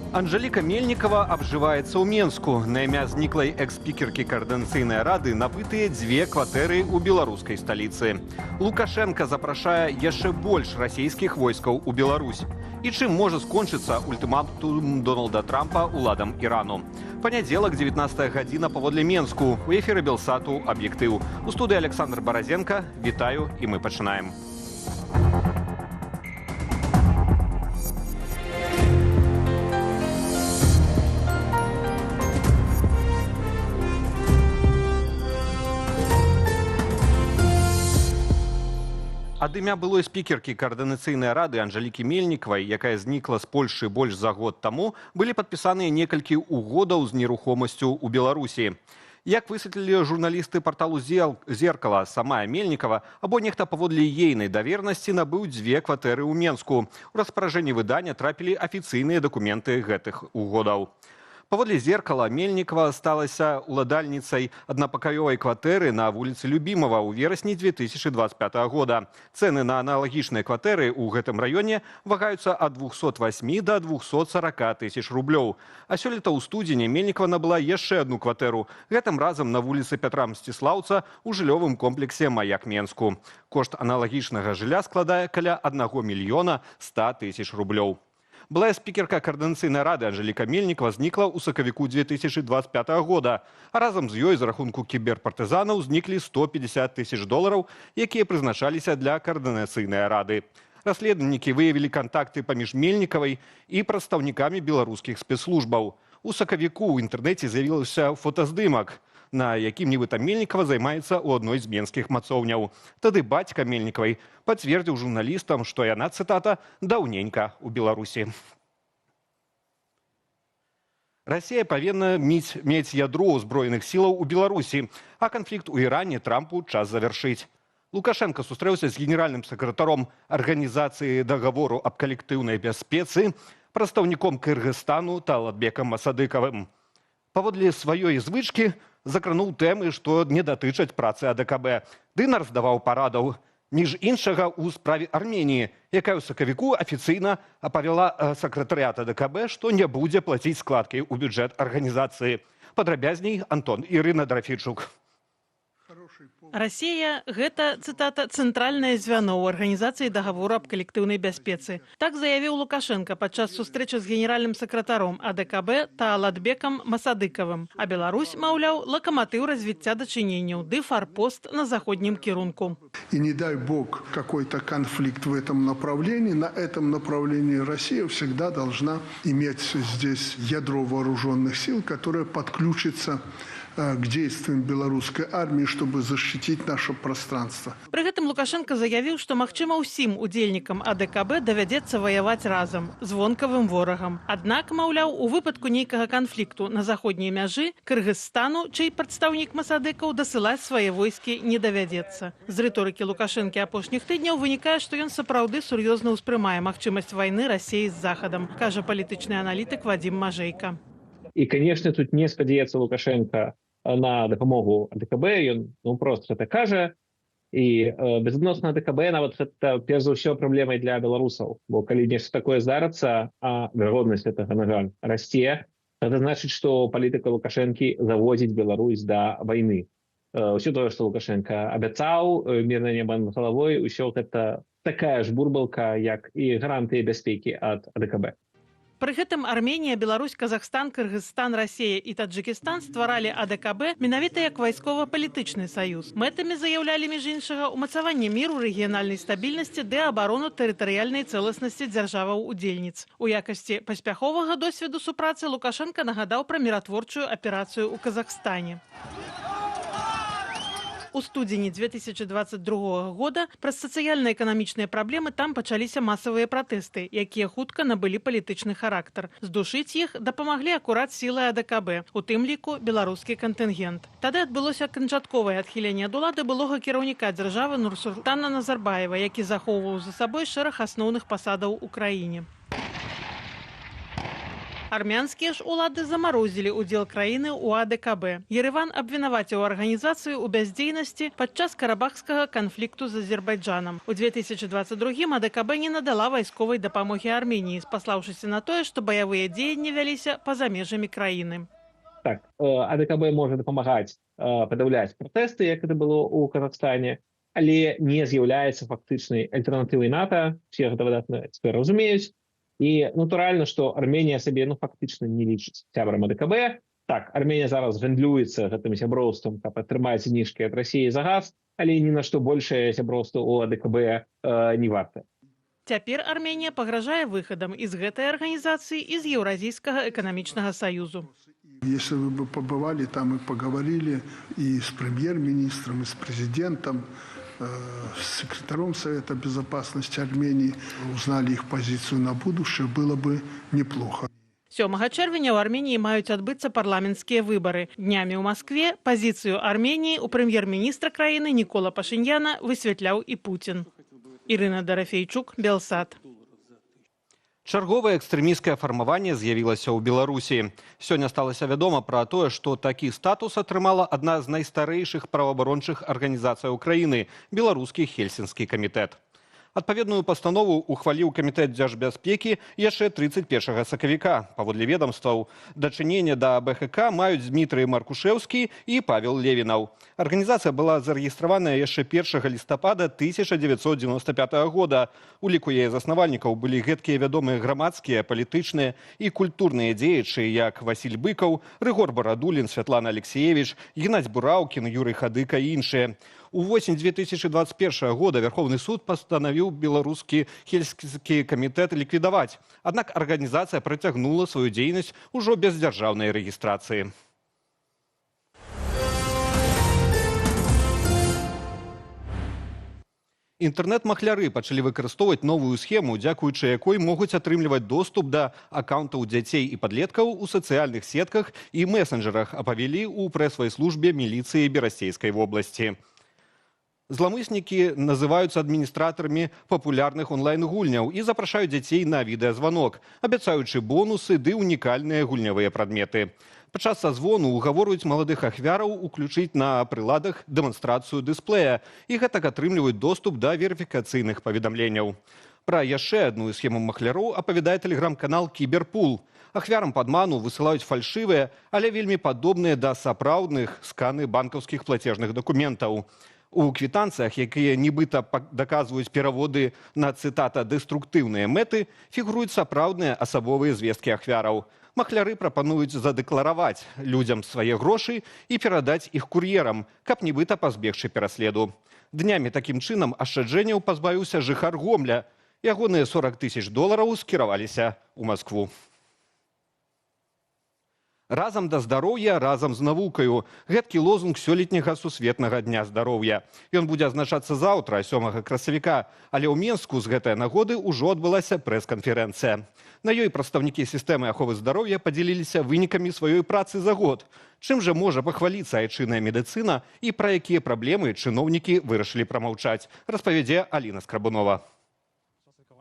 Анжаліка Мельнікава абжываецца ў Менску. На імя зніклай экс-спікеркі Каардынацыйнай рады набытыя дзве кватэры ў беларускай сталіцы. Лукашэнка запрашае яшчэ больш расійскіх войскаў у Беларусь. І чым можа скончыцца ультыматум Дональда Трампа уладам Ірану? Панядзелак, 19 гадзіна паводле Менску. У эфіры Белсату «Аб'ектыў». У студыі Аляксандр Баразенка. Вітаю, і мы пачынаем. Ад імя былой спікеркі Каардынацыйнай рады Анжалікі Мельнікавай, якая знікла з Польшы больш за год таму, былі падпісаныя некалькі ўгодаў з нерухомасцю ў Беларусі. Як высветлілі журналісты парталу «Зеркала», сама Мельнікава або нехта паводле ейнай давернасці набыў дзве кватэры ў Менску. У распараджэнні выдання трапілі афіцыйныя дакументы гэтых угодаў. Паводле «Зеркала», Мельнікава сталася уладальніцай аднапакаёвай кватэры на вуліцы Любімова ў верасні 2025 года. Цэны на аналагічныя кватэры ў гэтым раёне вагаюцца ад 208 до 240 тысяч рублёў. А сёлета ў студзені Мельнікава набыла яшчэ адну кватэру. Гэтым разам на вуліцы Пятра Мсціслаўца ў жыллёвым комплексе «Маяк Менску». Кошт аналагічнага жылля складае каля 1 мільёна 100 тысяч рублёў. Былая спікерка Каардынацыйнай рады Анжаліка Мельнікава знікла ў сакавіку 2025 года. А разам з ёй з рахунку кіберпартызанаў зніклі 150 тысяч долараў, якія прызначаліся для Каардынацыйнай рады. Расследавальнікі выявілі кантакты паміж Мельнікавай і прадстаўнікамі беларускіх спецслужбаў. У сакавіку ў інтэрнэце з'явіўся фотаздымак, на якім нібыта Мельнікава займаецца ў адной з менскіх мацоўняў. Тады бацька Мельнікавай пацвердзіў журналістам, што яна, цытата, даўненька ў Беларусі. Расія павінна мець ядро ўзброеных сілаў у Беларусі, а канфлікт у Іране Трампу час завяршыць. Лукашэнка сустрэўся з генеральным сакратаром арганізацыі дагавору аб калектыўнай бяспецы, прадстаўніком Кыргызстану Талатбекам Масадыкавым. Паводле сваёй звычкі закрануў тэмы, што не датычаць працы АДКБ. Ды нараздаваў парадаў. Між іншага ў справе Арменіі, якая ў сакавіку афіцыйна апавяла сакратарыят АДКБ, што не будзе плаціць складкі ў бюджэт арганізацыі. Падрабязней Антон Ірына Драфічук. Расія гэта, цытата, цэнтральнае звяно ў арганізацыі дагавору аб калектыўнай бяспецы. Так заявіў Лукашэнка падчас сустрэчы з генеральным сакратаром АДКБ Таалатбекам Масадыкавым. А Беларусь, маўляў, лакаматыў развіцця дачыненняў ды фарпост на заходнім кірунку. И не дай бог какой-то конфликт в этом направлении, на этом направлении Россия всегда должна иметь здесь ядро вооруженных сил, которое подключится к действиям белорусской армии, чтобы защитить наше пространство. Пры гэтым Лукашэнка заявіў, што магчыма ўсім удзельнікам АДКБ давядзецца ваяваць разам з вонкавым ворагам. Аднак, маўляў, у выпадку нейкага канфлікту на заходняй мяжы Кыргызстану, чый прадстаўнік Масадыкаў, дасылаць свае войскі не давядзецца. З рыторыкі Лукашэнкі апошніх тыдняў вынікае, што ён сапраўды сур'ёзна ўспрымае магчымасць вайны Расіі з Захадам, кажа палітычны аналітык Вадзім Мажэйка. І, конечно, тут не спадзяецца Лукашэнка на дапамогу АДКБ, ён просто гэта кажа. І безадносна АДКБ нават гэта перш за ўсё праблемай для беларусаў, бо калі нешта такое здарыцца, а верагоднасць гэтага, на жаль, расце, гэта значыць, што палітыка Лукашэнкі заводзіць Беларусь да вайны. Ўсё тое, што Лукашэнка абяцаў, мірнае неба над галавой, усё гэта такая ж бурбалка, як і гарантыі бяспекі ад АДКБ. Пры гэтым Арменія, Беларусь, Казахстан, Кыргызстан, Расія і Таджикістан стваралі АДКБ менавіта як вайскова-палітычны саюз. Мэтамі заяўлялі, між іншага, умацаванне міру, рэгіянальнай стабільнасці ды абарону тэрытарыяльнай цэласнасці дзяржаваў-удзельніц. У якасці паспяховага досведу супрацы Лукашэнка нагадаў пра міратворчую аперацыю ў Казахстане. У студзені 2022 года праз сацыяльна-эканамічныя праблемы там пачаліся масавыя пратэсты, якія хутка набылі палітычны характар. Здушыць іх дапамаглі акурат сілы АДКБ, у тым ліку беларускі кантынгент. Тады адбылося канчатковае адхіленне ад улады былога кіраўніка дзяржавы Нурсултана Назарбаева, які захоўваў за сабой шэраг асноўных пасадаў у краіне. Армянскія ж улады замарозілі ўдзел краіны ў АДКБ. Ерэван абвінаваціў арганізацыю ў бяздзейнасці падчас карабахскага канфлікту з Азербайджанам. У 2022 АДКБ не надала вайсковай дапамогі Арменіі, спаслаўшыся на тое, што баявыя дзеянні вяліся па-за межамі краіны. Так, АДКБ можа дапамагаць падаўляць пратэсты, як это было ў Казахстане, але не з'яўляецца фактычнай альтэрнатывай НАТО, все гэта выдатна цяпер разумеюць. І натуральна, што Арменія сабе, ну, фактычна не лічыць сябрам АДКБ. Так, Арменія зараз гандлюецца гэтым сяброўствам, каб атрымаць зніжкі ад Расіі за газ, але ні на што большае сяброўства ў АДКБ не варта. Цяпер Арменія пагражае выхадам і з гэтай арганізацыі, і з Еўразійскага эканамічнага саюзу. Если вы бы побывали там и поговорили и с премьер-министром, и с президентом, с секретарем Совета Безопасности Армении, узнали их позицию на будущее, было бы неплохо. 7 чэрвеня ў Арменіі маюць адбыцца парламенцкія выбары. Днямі ў Маскве пазіцыю Арменіі ў прэм'ер-міністра краіны Нікола Пашыньяна высвятляў і Пуцін. Ірына Дарафейчук, Белсат. Чарговае экстрэмісцкае фармаванне з'явілася ў Беларусі. Сёння сталася вядома пра тое, што такі статус атрымала адна з найстарэйшых праваабарончых арганізацый краіны — Беларускі хельсінскі камітэт. Адпаведную пастанову ухваліў камітэт дзяржбяспекі яшчэ 31 сакавіка. Паводле ведомстваў, дачыненне да БХК маюць Дмітрый Маркушэўскі і Павел Левінаў. Арганізацыя была зарэгістраваная яшчэ 1 лістапада 1995 года. У ліку яе заснавальнікаў былі гэткія вядомыя грамадскія, палітычныя і культурныя дзеячы, як Васіль Быкаў, Рыгор Барадулін, Святлана Алексіевіч, Генадзь Бураўкін, Юрый Хадыка і іншыя. У восень 2021 года Вярхоўны суд пастанавіў Беларускі хельсінскі камітэт ліквідаваць. Аднак арганізацыя працягнула сваю дзейнасць ужо без дзяржаўнай рэгістрацыі. Інтэрнэт-махляры пачалі выкарыстоўваць новую схему, дзякуючы якой могуць атрымліваць доступ да акаўнтаў дзяцей і падлеткаў у сацыяльных сетках і месенджерах, апавялі ў прэсавай службе міліцыі Берасцейскай вобласці. Зламыснікі называюцца адміністратарамі папулярных онлайн-гульняў і запрашаюць дзяцей на відэазванок, абяцаючы бонусы ды унікальныя гульнявыя прадметы. Падчас сазвону угаворваюць маладых ахвяраў уключыць на прыладах дэманстрацыю дысплея і гэтак атрымліваюць доступ да верыфікацыйных паведамленняў. Пра яшчэ адну схему махляроў апавядае тэлеграм-канал «Кіберпул». Ахвярам падману высылаюць фальшывыя, але вельмі падобныя да сапраўдных сканы банкаўскіх плацежных дакументаў. У квітанцыях, якія нібыта даказваюць пераводы на, цытата, «дэструктыўныя мэты», фігуруюць сапраўдныя асабовыя звесткі ахвяраў. Махляры прапануюць задэклараваць людзям свае грошы і перадаць іх кур'ерам, каб нібыта пазбегчы пераследу. Днямі такім чынам ашчаджэнняў пазбавіўся жыхар Гомля. Ягоныя 40 тысяч долараў скіраваліся ў Маскву. Разам да здароўя, разам з навукаю. Гэткі лозунг сёлетняга сусветнага дня здароўя. Ён будзе адзначацца заўтра, 7 красавіка. Але ў Менску з гэтай нагоды ўжо адбылася прэс-канферэнцыя. На ёй прадстаўнікі сістэмы аховы здароўя падзяліліся вынікамі сваёй працы за год. Чым жа можа пахваліцца айчынная медыцына і пра якія праблемы чыноўнікі вырашылі прамаўчаць, распавядзе Аліна Скрабунова.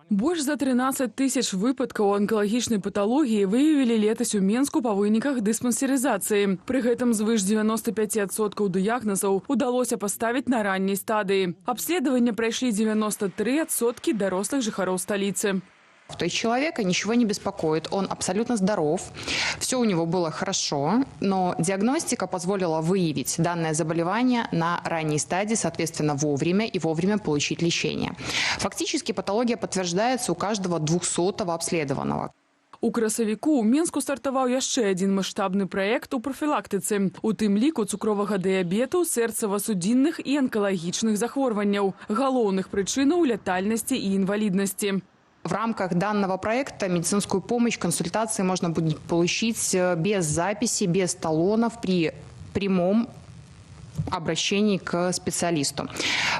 Больш за 13 тысяч выпадкаў анкалагічнай паталогіі выявілі летась у Менску па выніках дыспансерызацыі. Пры гэтым звыш 95% дыягназаў удалося паставіць на ранняй стадыі. Абследаванне прайшлі 93% дарослых жыхароў сталіцы. То есть человека ничего не беспокоит, он абсолютно здоров, все у него было хорошо, но диагностика позволила выявить данное заболевание на ранней стадии, соответственно, вовремя и вовремя получить лечение. Фактически патология подтверждается у каждого 200-го обследованного. У красавіку ў Менску стартаваў яшчэ адзін маштабны праект у прафілактыцы. У тым ліку цукровага дыябету, сэрцава-судзінных і анкалагічных захворванняў, галоўных прычынаў лятальнасці і інваліднасці. В рамках данного проекта медицинскую помощь, консультации можно будет получить без записи, без талонов при прямом обращении к специалисту.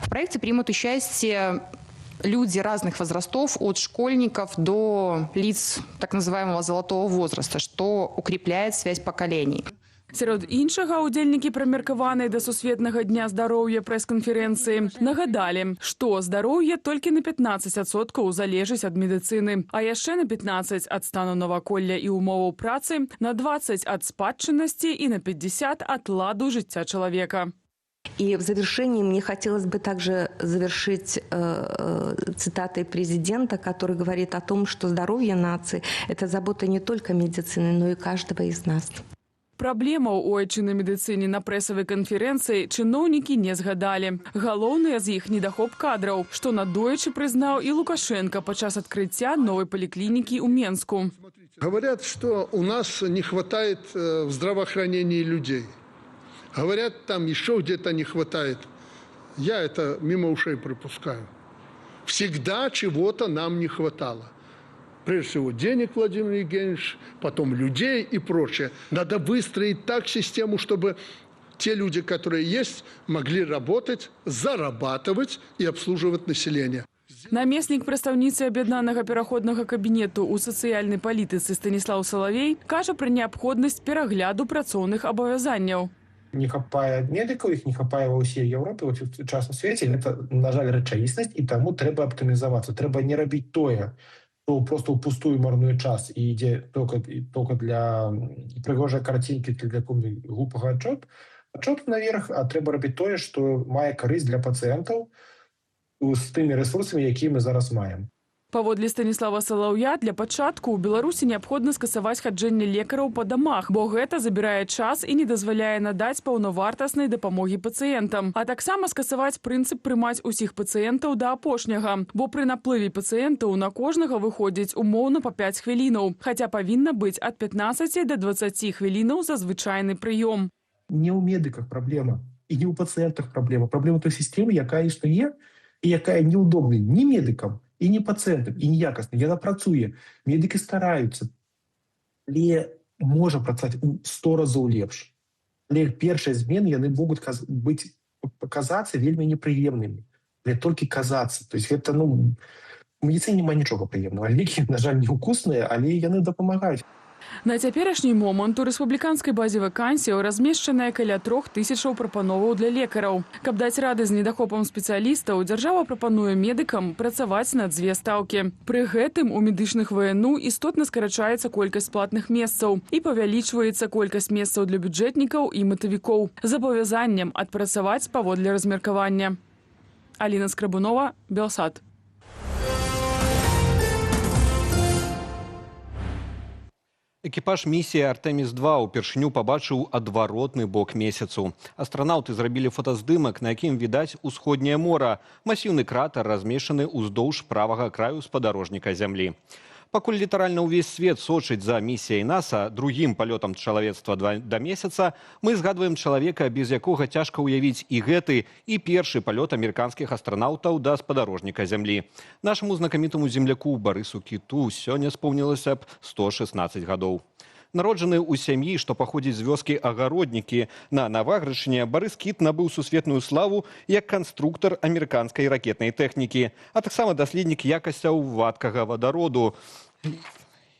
В проекте примут участие люди разных возрастов, от школьников до лиц так называемого золотого возраста, что укрепляет связь поколений. Сярод іншага, удзельнікі прымеркаванай да Сусветнага дня здароўя прэс-канферэнцыі нагадалі, што здароўе толькі на 15% залежыць ад медыцыны, а яшчэ на 15 ад стану наваколля і умоваў працы, на 20 ад спадчыннасці і на 50 ад ладу жыцця чалавека. И в завершении мне хотелось бы также завершить цитатой президента, который говорит о том, что здоровье нации – это забота не только медицины, но и каждого из нас. Праблемаў у айчыннай медыцыне на прэсавай канферэнцыі чыноўнікі не згадалі. Галоўныя з іх недахоп кадраў, што надоечы прызнаў і Лукашэнка падчас адкрыцця новай паліклінікі ў Менску. Говорят, что у нас не хватает в здравоохранении людей. Говорят, там еще где-то не хватает. Я это мимо ушей пропускаю. Всегда чего-то нам не хватало. Прежде всего денег, Владимир Евгеньевич, потом людей и прочее. Надо выстроить так систему, чтобы те люди, которые есть, могли работать, зарабатывать и обслуживать население. Намеснік прадстаўніцы Аб'яднанага пераходнага кабінету ў сацыяльнай палітыцы Станіслаў Салавей кажа пра неабходнасць перагляду працоўных абавязанняў. Не хапае медыкаў, іх не хапае ва ўсей Еўропе, ва сучасным свеце. Гэта, на жаль, рэчаіснасць, і таму трэба аптымізавацца. Трэба не рабіць тое, што просто ўпустую марнуе час і ідзе только для прыгожай карцінкі, для глупага отчет наверх, а трэба рабіць тое, што мае карысць для пацыентаў з тымі рэсурсамі, якія мы зараз маем. Паводле Станіслава Салаўя, для пачатку ў Беларусі неабходна скасаваць хаджэнне лекараў па дамах, бо гэта забірае час і не дазваляе надаць паўнавартаснай дапамогі пацыентам. А таксама скасаваць прынцып прымаць усіх пацыентаў да апошняга, бо пры наплыве пацыентаў на кожнага выходзіць умоўна па 5 хвілінаў, хаця павінна быць ад 15 до 20 хвілінаў за звычайны прыём. Не ў медыках праблема і не ў пацыентах праблема. Праблема той сістэмы, якая існуе і якая неудобна ні медыкам, і не пацыентам, і неякасна. Яна працуе. Медыкі стараюцца. Але можа працаваць у 100 разоў лепш. Але першыя змены яны могуць быць казацца вельмі непрыемнымі. Але толькі казацца. То есть гэта, ну, у медыцыне няма нічога прыемнага. Лекі, на жаль, неўкусныя, але яны дапамагаюць. На цяперашні момант у рэспубліканскай базе вакансіяў размешчаная каля 3000 прапановаў для лекараў. Каб даць рады з недахопам спецыялістаў, дзяржава прапануе медыкам працаваць на дзве стаўкі. Пры гэтым у медычных ВНУ істотна скарачаецца колькасць платных месцаў і павялічваецца колькасць месцаў для бюджэтнікаў і матавікоў з абавязаннем адпрацаваць паводле размеркавання. Аліна Скрабунова, Белсат. Экіпаж місіі «Артэміс-2» упершыню пабачыў адваротны бок месяцу. Астранаўты зрабілі фотаздымак, на якім відаць усходняе мора. Масіўны кратар размешчаны ўздоўж правага краю спадарожніка Зямлі. Пакуль літаральна ўвесь свет сочыць за місіяй НАСА, другім палётам чалавецтва да месяца, мы згадваем чалавека, без якога цяжка ўявіць і гэты, і першы палёт амерыканскіх астранаўтаў да спадарожніка Зямлі. Нашаму знакамітаму земляку Барысу Кіту сёння споўнілася б 116 гадоў. Народжаны ў сям'і, што паходзіць з вёскі Агароднікі на Навагрышыне, Барыс Кіт набыў сусветную славу як канструктар амерыканскай ракетнай тэхнікі, а таксама даследнік якасцяў вадкага вадароду,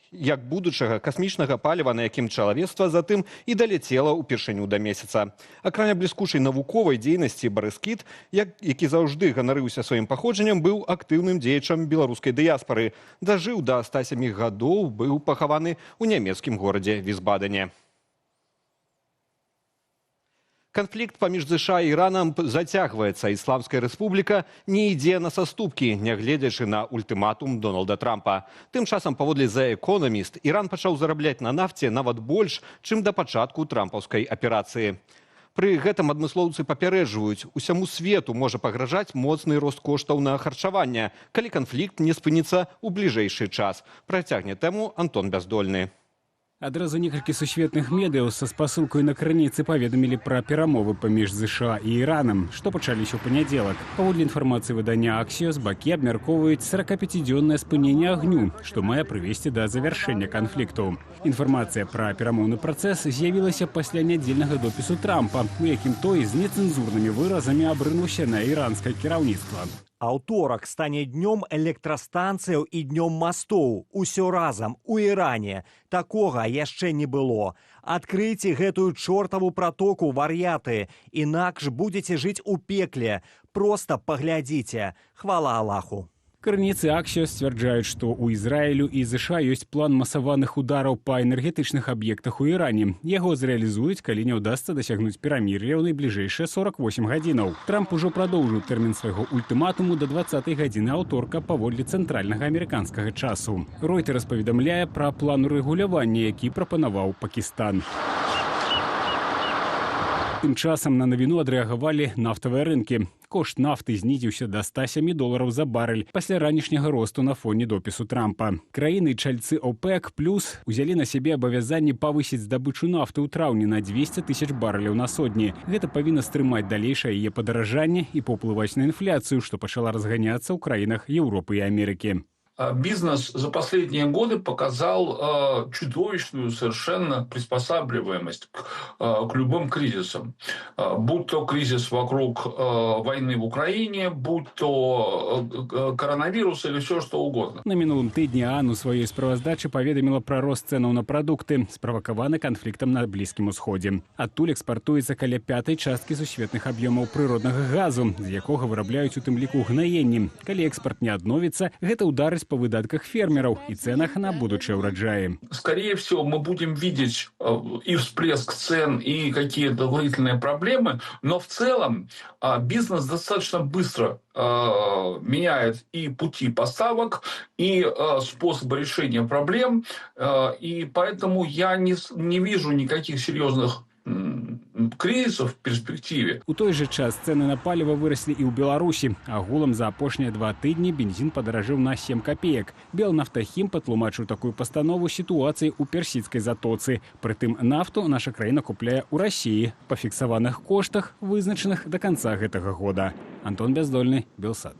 як будучага касмічнага паліва, на якім чалавецтва затым і даляцела ўпершыню да месяца. Акрамя бліскучай навуковай дзейнасці, Барыс Кіт, які заўжды ганарыўся сваім паходжаннем, быў актыўным дзеячам беларускай дыяспары. Дажыў да 107 гадоў, быў пахаваны ў нямецкім горадзе Вісбадене. Канфлікт паміж ЗША і Іранам зацягваецца. Ісламская рэспубліка не ідзе на саступкі, нягледзячы на ультыматум Дональда Трампа. Тым часам, паводле The Economist, Іран пачаў зарабляць на нафце нават больш, чым да пачатку трампаўскай аперацыі. Пры гэтым адмыслоўцы папярэджваюць, усяму свету можа пагражаць моцны рост коштаў на харчаванне, калі канфлікт не спыніцца ў бліжэйшы час. Працягне тэму Антон Бяздольны. Адразу некалькі сусветных медыяў са спасылкай на крыніцы паведамілі пра перамовы паміж ЗША і Іранам, што пачаліся ў панядзелак. Паводле інфармацыі выдання Axios, бакі абмяркоўваюць 45-дзённае спыненне агню, што мае прывесці да завяршэння канфлікту. Інфармацыя пра перамоўны працэс з'явілася пасля нядзельнага допісу Трампа, у якім той з нецэнзурнымі выразамі абрынуўся на іранскае кіраўніцтва. Аўторак стане днём электрастанцыяў і днём мастоў. Усё разам у Іране. Такога яшчэ не было. Адкрыйце гэтую чортаву пратоку, вар'яты, інакш будзеце жыць у пекле. Проста паглядзіце. Хвала Аллаху. Крыніцы Аксіос сцвярджаюць, што ў Ізраілю і ЗША ёсць план масаваных удараў па энергетычных аб'ектах у Іране. Яго зрэалізуюць, калі не ўдасца дасягнуць перамір'я ў найбліжэйшыя 48 гадзінаў. Трамп ужо прадоўжыў тэрмін свайго ультыматуму да 20 гадзіны аўторка паводле цэнтральнага амерыканскага часу. Ройтерс паведамляе пра план урэгулявання, які прапанаваў Пакістан. Тым часам на навіну адрэагавалі нафтавыя рынкі. Кошт нафты знізіўся да 107 долараў за барэль пасля ранішняга росту на фоне допісу Трампа. Краіны-чальцы ОПЕК плюс узялі на сябе абавязанне павысіць здабычу нафты ў траўні на 200 тысяч барэляў на сотні. Гэта павінна стрымаць далейшае яе падаражанне і паўплываць на інфляцыю, што пачала разганяцца ў краінах Еўропы і Амерыкі. Бизнес за последние годы показал чудовищную совершенно приспосабливаемость к любым кризисам. Будь то кризис вокруг войны в Украине, будь то коронавирус или все что угодно. На мінулым тыдні ААН у сваёй справаздачы паведаміла пра рост цэнаў на прадукты, справакаваны канфліктам на Блізкім Усходзе. Адтуль экспартуецца каля пятай часткі сусветных аб'ёмаў прыроднага газу, з якога вырабляюць у тым ліку гнаенні. Калі экспарт не адновіцца, гэта ўдарыць па выдатках фермераў и ценах на будущие урожаи. Скорее всего, мы будем видеть и всплеск цен, и какие-то дополнительные проблемы, но в целом бизнес достаточно быстро меняет и пути поставок, и способы решения проблем, и поэтому я не вижу никаких серьезных кризисов в перспективе. У той же час цены на паліва выросли и ў Беларусі. Агулам за апошнія 2 тыдні бензин падаражыў на 7 копеек. Белнафтахім патлумачыў такую пастанову сітуацыі ў Персідскай затоцы. Прытым нафту наша краіна купляе ў Расіі па фіксаваных коштах, вызначаных да канца гэтага года. Антон Бяздольны, Белсат.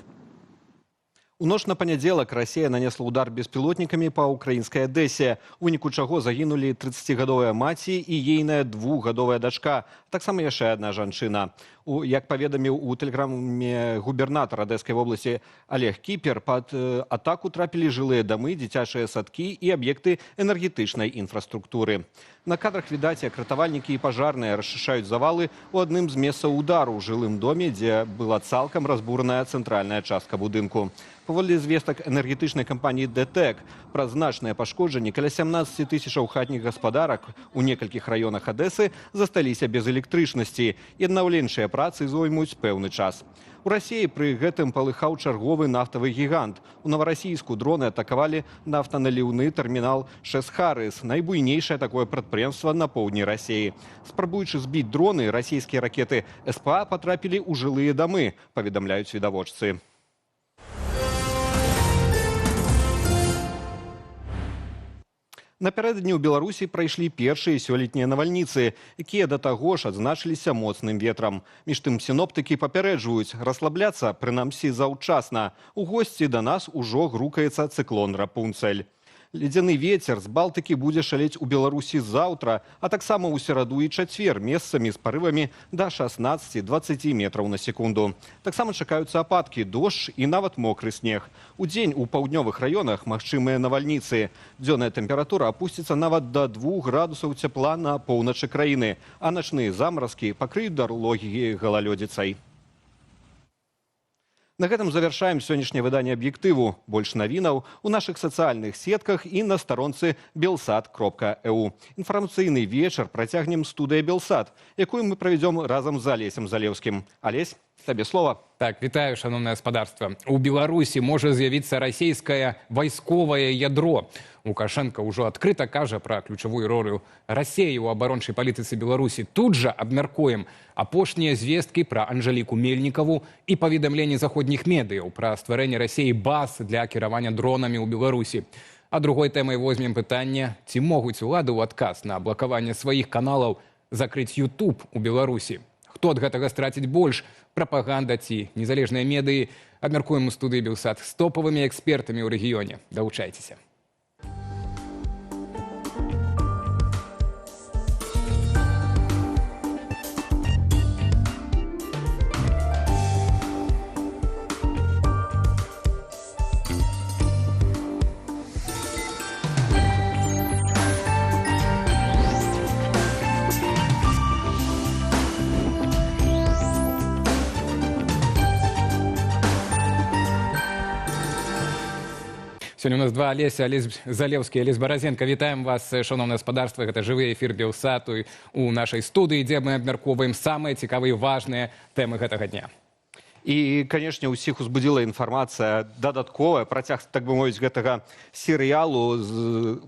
У ноч на панядзелак Расія нанесла удар беспілотнікамі па украінскай Адэсе, у выніку чаго загінулі 30-гадовая маці і ейная 2-гадовая дачка, таксама яшчэ адна жанчына. Як паведаміў у тэлеграме губернатар Адэскай вобласці Олег Кіпер, пад атаку трапілі жылыя дамы, дзіцячыя садкі і аб'екты энергетычнай інфраструктуры. На кадрах відаць, як ратавальнікі і пажарныя расчышчаюць завалы ў адным з месцаў удару ў жылым доме, дзе была цалкам разбураная цэнтральная частка будынку. Паводле звестак энергетычнай кампаніі «ДТЭК», пра значныя пашкоджанні каля 17 тысячаў хатніх гаспадарак у некалькіх раёнах Адэсы засталіся без электрычнасці, і аднаўленчыя працы зоймуць пэўны час. У Расіі пры гэтым палыхаў чарговы нафтавы гігант. У Наварасійску дроны атакавалі нафтаналіўны тэрмінал «Шесхарыс», найбуйнейшае такое прадпрыемства на поўдні Расіі. Спрабуючы збіць дроны, расійскія ракеты СПА патрапілі ў жылыя дамы, паведамляюць відавочцы. Напярэдадні ў Беларусі прайшлі першыя сёлетнія навальніцы, якія да таго ж адзначыліся моцным ветрам. Між тым сіноптыкі папярэджваюць, расслабляцца прынамсі заўчасна. У госці да нас ужо грукаецца цыклон Рапунцель. Ледзяны ветер з Балтыкі будзе шалець у Беларусі заўтра, а таксама ў сераду і чацвер месцамі з парывамі да 16-20 метраў на секунду. Таксама чакаюцца ападкі, дождж і нават мокры снег. Удзень у паўднёвых раёнах магчымыя навальніцы. Дзённая тэмпература апусціцца нават да 2 градусаў цяпла на поўначы краіны, а начныя замаразкі пакрыюць дарогі галалёдзіцай. На гэтым завяршаем сённяшняе выданне «Аб'ектыву». Больш навінаў у нашых сацыяльных сетках і на старонцы belsat.eu. Інфармацыйны вечар працягнем студыя «Белсат», якую мы правядзём разам з Алесем Залеўскім. Алесь, табе слова. Так, вітаю, шаноўнае гаспадарства. У Беларусі можа з'явіцца расійскае вайсковае ядро. Лукашэнка ўжо адкрыта кажа пра ключавую ролю Расеі ў абарончай палітыцы Беларусі. Тут жа абмяркуем апошнія звесткі пра Анжаліку Мельнікаву і паведамленні заходніх медыяў пра стварэнне Расеі баз для кіравання дронамі ў Беларусі. А другой тэмай возьмем пытанне, ці могуць улады ў адказ на блакаванне сваіх каналаў закрыць YouTube у Беларусі. Хто ад гэтага страціць больш? Прапаганда ці незалежныя медыі? Абмяркуем у студыі «Белсат» з топавымі экспертамі ў рэгіёне. Далучайцеся. Сёння у нас два Алеся, Алесь Залеўскі, Алесь Баразенка. Вітаем вас, шаноўнае спадарства. Гэта жывы эфір Белсату у нашай студыі, дзе мы абмяркоўваем самыя цікавыя і важныя тэмы гэтага дня. І, канешне, ўсіх узбудзіла інфармацыя дадатковая, працяг, так бы мовіць, гэтага серыялу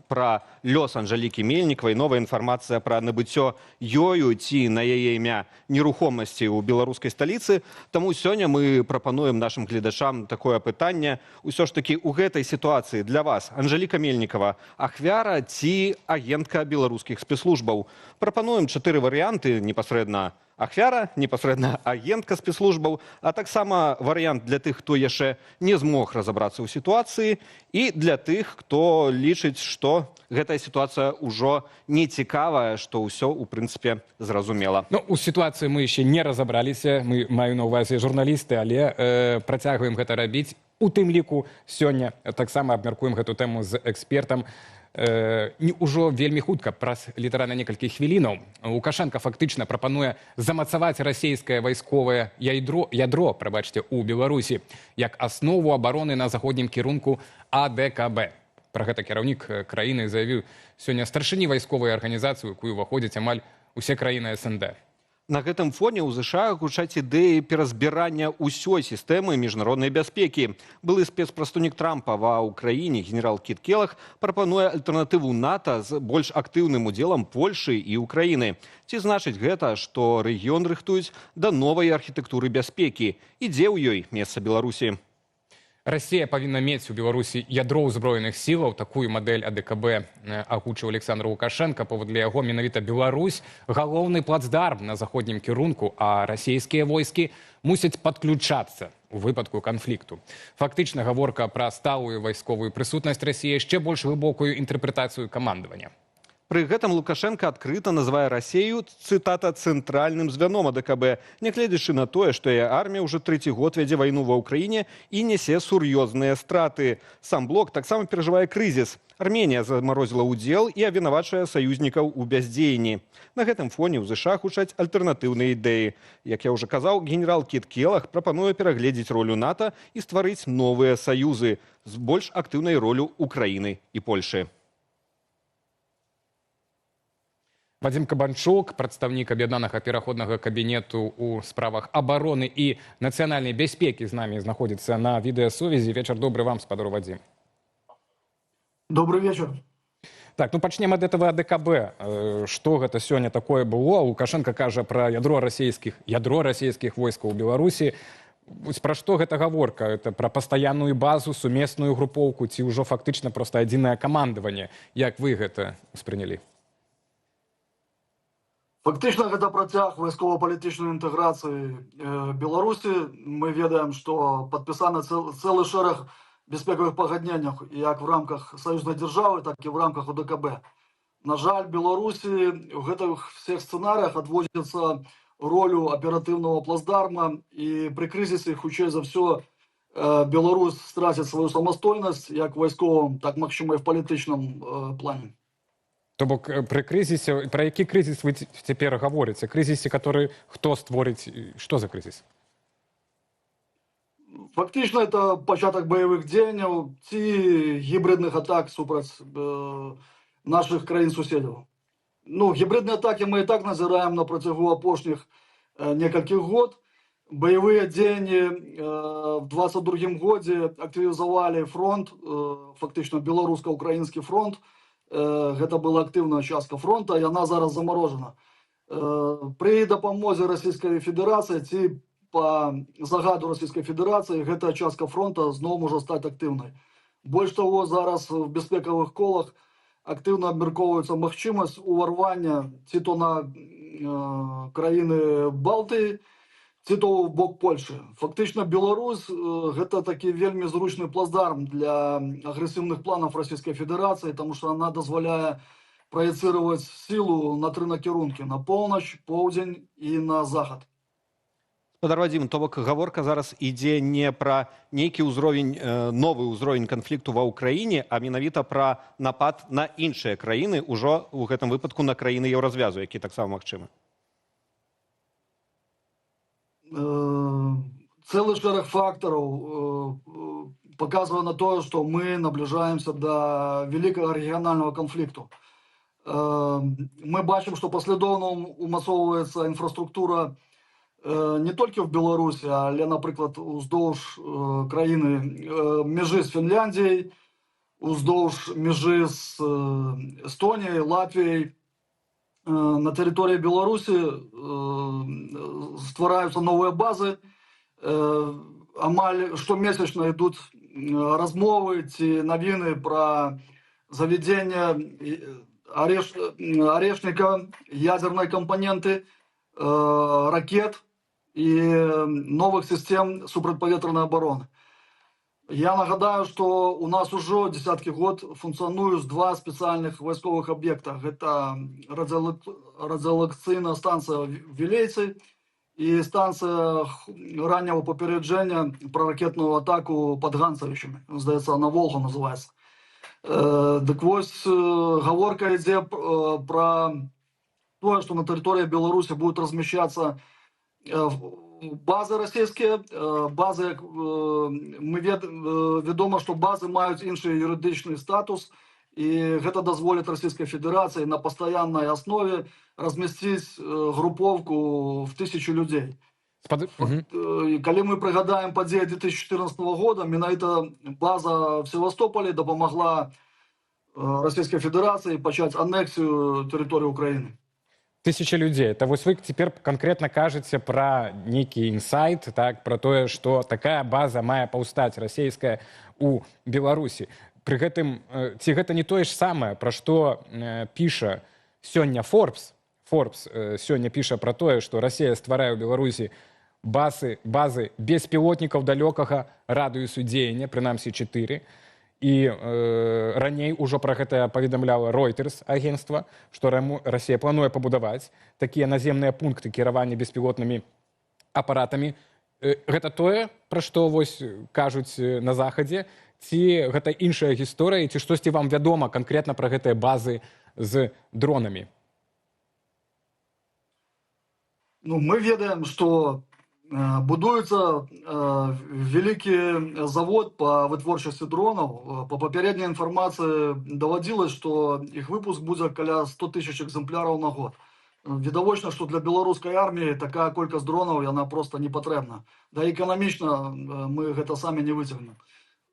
пра лёс Анжалікі Мельнікавай, новая інфармацыя пра набыццё ёю ці на яе імя нерухомасці ў беларускай сталіцы. Таму сёння мы прапануем нашым гледачам такое пытанне. Усё ж такі у гэтай сітуацыі для вас Анжаліка Мельнікава ахвяра ці агентка беларускіх спецслужбаў? Прапануем 4 варыянты: непасрэдна ахвяра, непасрэдна агентка спецслужбаў, а таксама варыянт для тых, хто яшчэ не змог разабрацца ў сітуацыі, і для тых, хто лічыць, што гэтая сітуацыя ўжо не цікавая, што ўсё, у прынцыпе, зразумела. Ну, у сітуацыі мы яшчэ не разабраліся, мы, маю на ўвазе журналісты, але працягваем гэта рабіць. У тым ліку сёння таксама абмяркуем гэту тэму з экспертам. Ўжо вельмі хутка, праз літаральна некалькі хвілінаў. Лукашэнка фактычна прапануе замацаваць расійскае вайсковае ядро, прабачце, у Беларусі як аснову абароны на заходнім кірунку АДКБ. Пра гэта кіраўнік краіны заявіў сёння старшыні вайсковай арганізацыі, у якую ўваходзяць амаль усе краіны СНД. На гэтым фоне ў ЗША гучаць ідэі перазбірання ўсёй сістэмы міжнароднай бяспекі. Былы спецпрадстаўнік Трампа ва Ўкраіне генерал Кіт Келлаг прапануе альтэрнатыву НАТО з больш актыўным удзелам Польшы і Украіны. Ці значыць гэта, што рэгіён рыхтуюць да новай архітэктуры бяспекі? І дзе ў ёй месца Беларусі? Расія павінна мець у Беларусі ядро ўзброеных сілаў. Такую мадэль АДКБ агучыў Александр Лукашэнка. Паводле яго, менавіта Беларусь галоўны плацдарм на заходнім кірунку, а расійскія войскі мусяць падключацца ў выпадку канфлікту. Фактычна гаворка пра сталую вайсковую прысутнасць Расіі, яшчэ больш глыбокую інтэрпрэтацыю камандавання. Пры гэтым Лукашэнка адкрыта называе Расею, цытата, цэнтральным звяном АДКБ, нягледзячы на тое, што яе армія ўжо трэці год вядзе вайну ва Ўкраіне і нясе сур'ёзныя страты. Сам блок таксама перажывае крызіс. Арменія замарозіла ўдзел і абвінавачвае саюзнікаў у бяздзеянні. На гэтым фоне ў ЗША гучаць альтэрнатыўныя ідэі. Як я ўжо казаў, генерал Кіт Келлаг прапануе перагледзець ролю НАТО і стварыць новыя саюзы з больш актыўнай ролю Украіны і Польшы. Вадзім Кабанчук, прадстаўнік аб'яднанага пераходнага кабінету ў справах абароны і нацыянальнай бяспекі, з намі знаходзіцца на відэасувязі. Вечар добры вам, спадар Вадзім. Добрый вечер. Так, ну пачнем ад этого АДКБ. Што гэта сёння такое было? Лукашэнка кажа пра ядро расійскіх войскаў у Беларусі. Пра што гэта гаворка? Это пра пастаянную базу, сумесную групоўку ці ўжо фактычна проста адзінае камандаванне? Як вы гэта успрынялі? Фактычна гэта працяг вайскова-палітычнай інтэграцыі Беларусі. Мы ведаем, што падпісаны цэлы шэраг бяспекавых пагадненняў як в рамках саюзнай дзяржавы, так і в рамках ОДКБ. На жаль, Беларусі ў гэтых всех сцэнарыях адводзіцца ролю аператыўнага плацдарма, і пры крызісе, хутчэй за ўсё, Беларусь страціць сваю самастойнасць як вайсковым, так, магчыма, і в палітычным плане. То бок пры крызісе, пра які крызіс вы цяпер гаворыце? Крызісе, который хто створыць, што за крызіс? Фактычна это пачатак баявых дзеянняў ці гібрыдных атак супраць нашых краін-суседзяў. Ну, гібрыдныя атакі мы і так назіраем на працягу апошніх некалькіх год. Баявыя дзеянні в 22 годзе актывізавалі фронт, фактычна беларуска-украінскі фронт. Гэта была актыўная частка фронта, яна зараз замарожана. Пры дапамозе Расійскай Федэрацыі ці па загаду Расійскай Федэрацыі гэтая частка фронта зноў можа стаць актыўнай. Больш таго, зараз в бяспекавых колах актыўна абмяркоўваецца магчымасць уварвання ці то на краіны Балтыі, ці то ў бок Польшы. Фактычна Беларусь гэта такі вельмі зручны плацдарм для агрэсіўных планаў Расійскай Федэрацыі, таму што она дазваляе праецыраваць сілу на тры накірункі: на поўнач, поўдзень і на захад. Спадар Вадзім, то бок гаворка зараз ідзе не пра нейкі ўзровень, новы ўзровень канфлікту ва Ўкраіне, а менавіта пра напад на іншыя краіны, ужо ў гэтым выпадку на краіны Еўразвязу, які таксама магчымы. Цэлы шэраг фактараў паказвае на тое, што мы набліжаемся да вялікага рэгіянальнага канфлікту. Мы бачым, што паслядоўна умацоўваецца інфраструктура не толькі в Беларусі, але, напрыклад, уздоўж краіны мяжы з Фінляндіяй, уздоўж мяжы з Эстоніяй, Латвіяй. На тэрыторыі Беларусі ствараюцца новыя базы. Амаль штомесячна ідуць размовы ці навіны пра завядзенне арэшніка, ядзернай кампаненты, ракет і новых сістэм супрацьпаветранай абароны. Я нагадаю, што у нас ужо десяткі год функцыянуюць два спецыяльных вайсковых аб'екта. Гэта радыёлакацыйная станцыя Вілейцы і станцыя ранняга папярэджання пра ракетную атаку пад Ганцавічамі. Здаецца, на Волга называецца. Дык вось, гаворка ідзе пра тое, што на тэрыторыі Беларусі будуць размяшчацца базы расійскія, базы, мы вядома, што базы маюць іншы юрыдычны статус, і гэта дазволіць Расійскай Федэрацыі на пастаяннай аснове размясціць групоўку в 1000 людзей. Калі мы прыгадаем падзеі 2014 года, менавіта база в Севастополе дапамагла Расійскай Федэрацыі пачаць анексію тэрыторыі Украіны. 1000 людзей. Это вось вы цяпер канкрэтна кажаце пра нейкі інсайт, так, пра тое, што такая база мае паўстаць расійская у Беларусі. Пры гэтым, ці гэта не тое ж самае, пра што піша сёння Forbes? Forbes сёння піша пра тое, што Расія стварае ў Беларусі базы беспілотнікаў далёкага радыусу дзеяння, прынамсі 4. І раней ужо пра гэта паведамляла Reuters агенцтва, што Расія плануе пабудаваць такія наземныя пункты кіравання беспілотнымі апаратамі. Гэта тое, пра што вось кажуць на Захадзе, ці гэта іншая гісторыя, ці штосьці вам вядома канкрэтна пра гэтыя базы з дронамі? Ну, мы ведаем, што будуецца вялікі завод па вытворчасці дронаў. Па папярэдняй інфармацыі даводзілася, што іх выпуск будзе каля 100 тысяч экземпляраў на год. Відавочна, што для беларускай арміі такая колькасць дронаў, яна проста не патрэбна. Да і эканамічна мы гэта самі не выцягнем.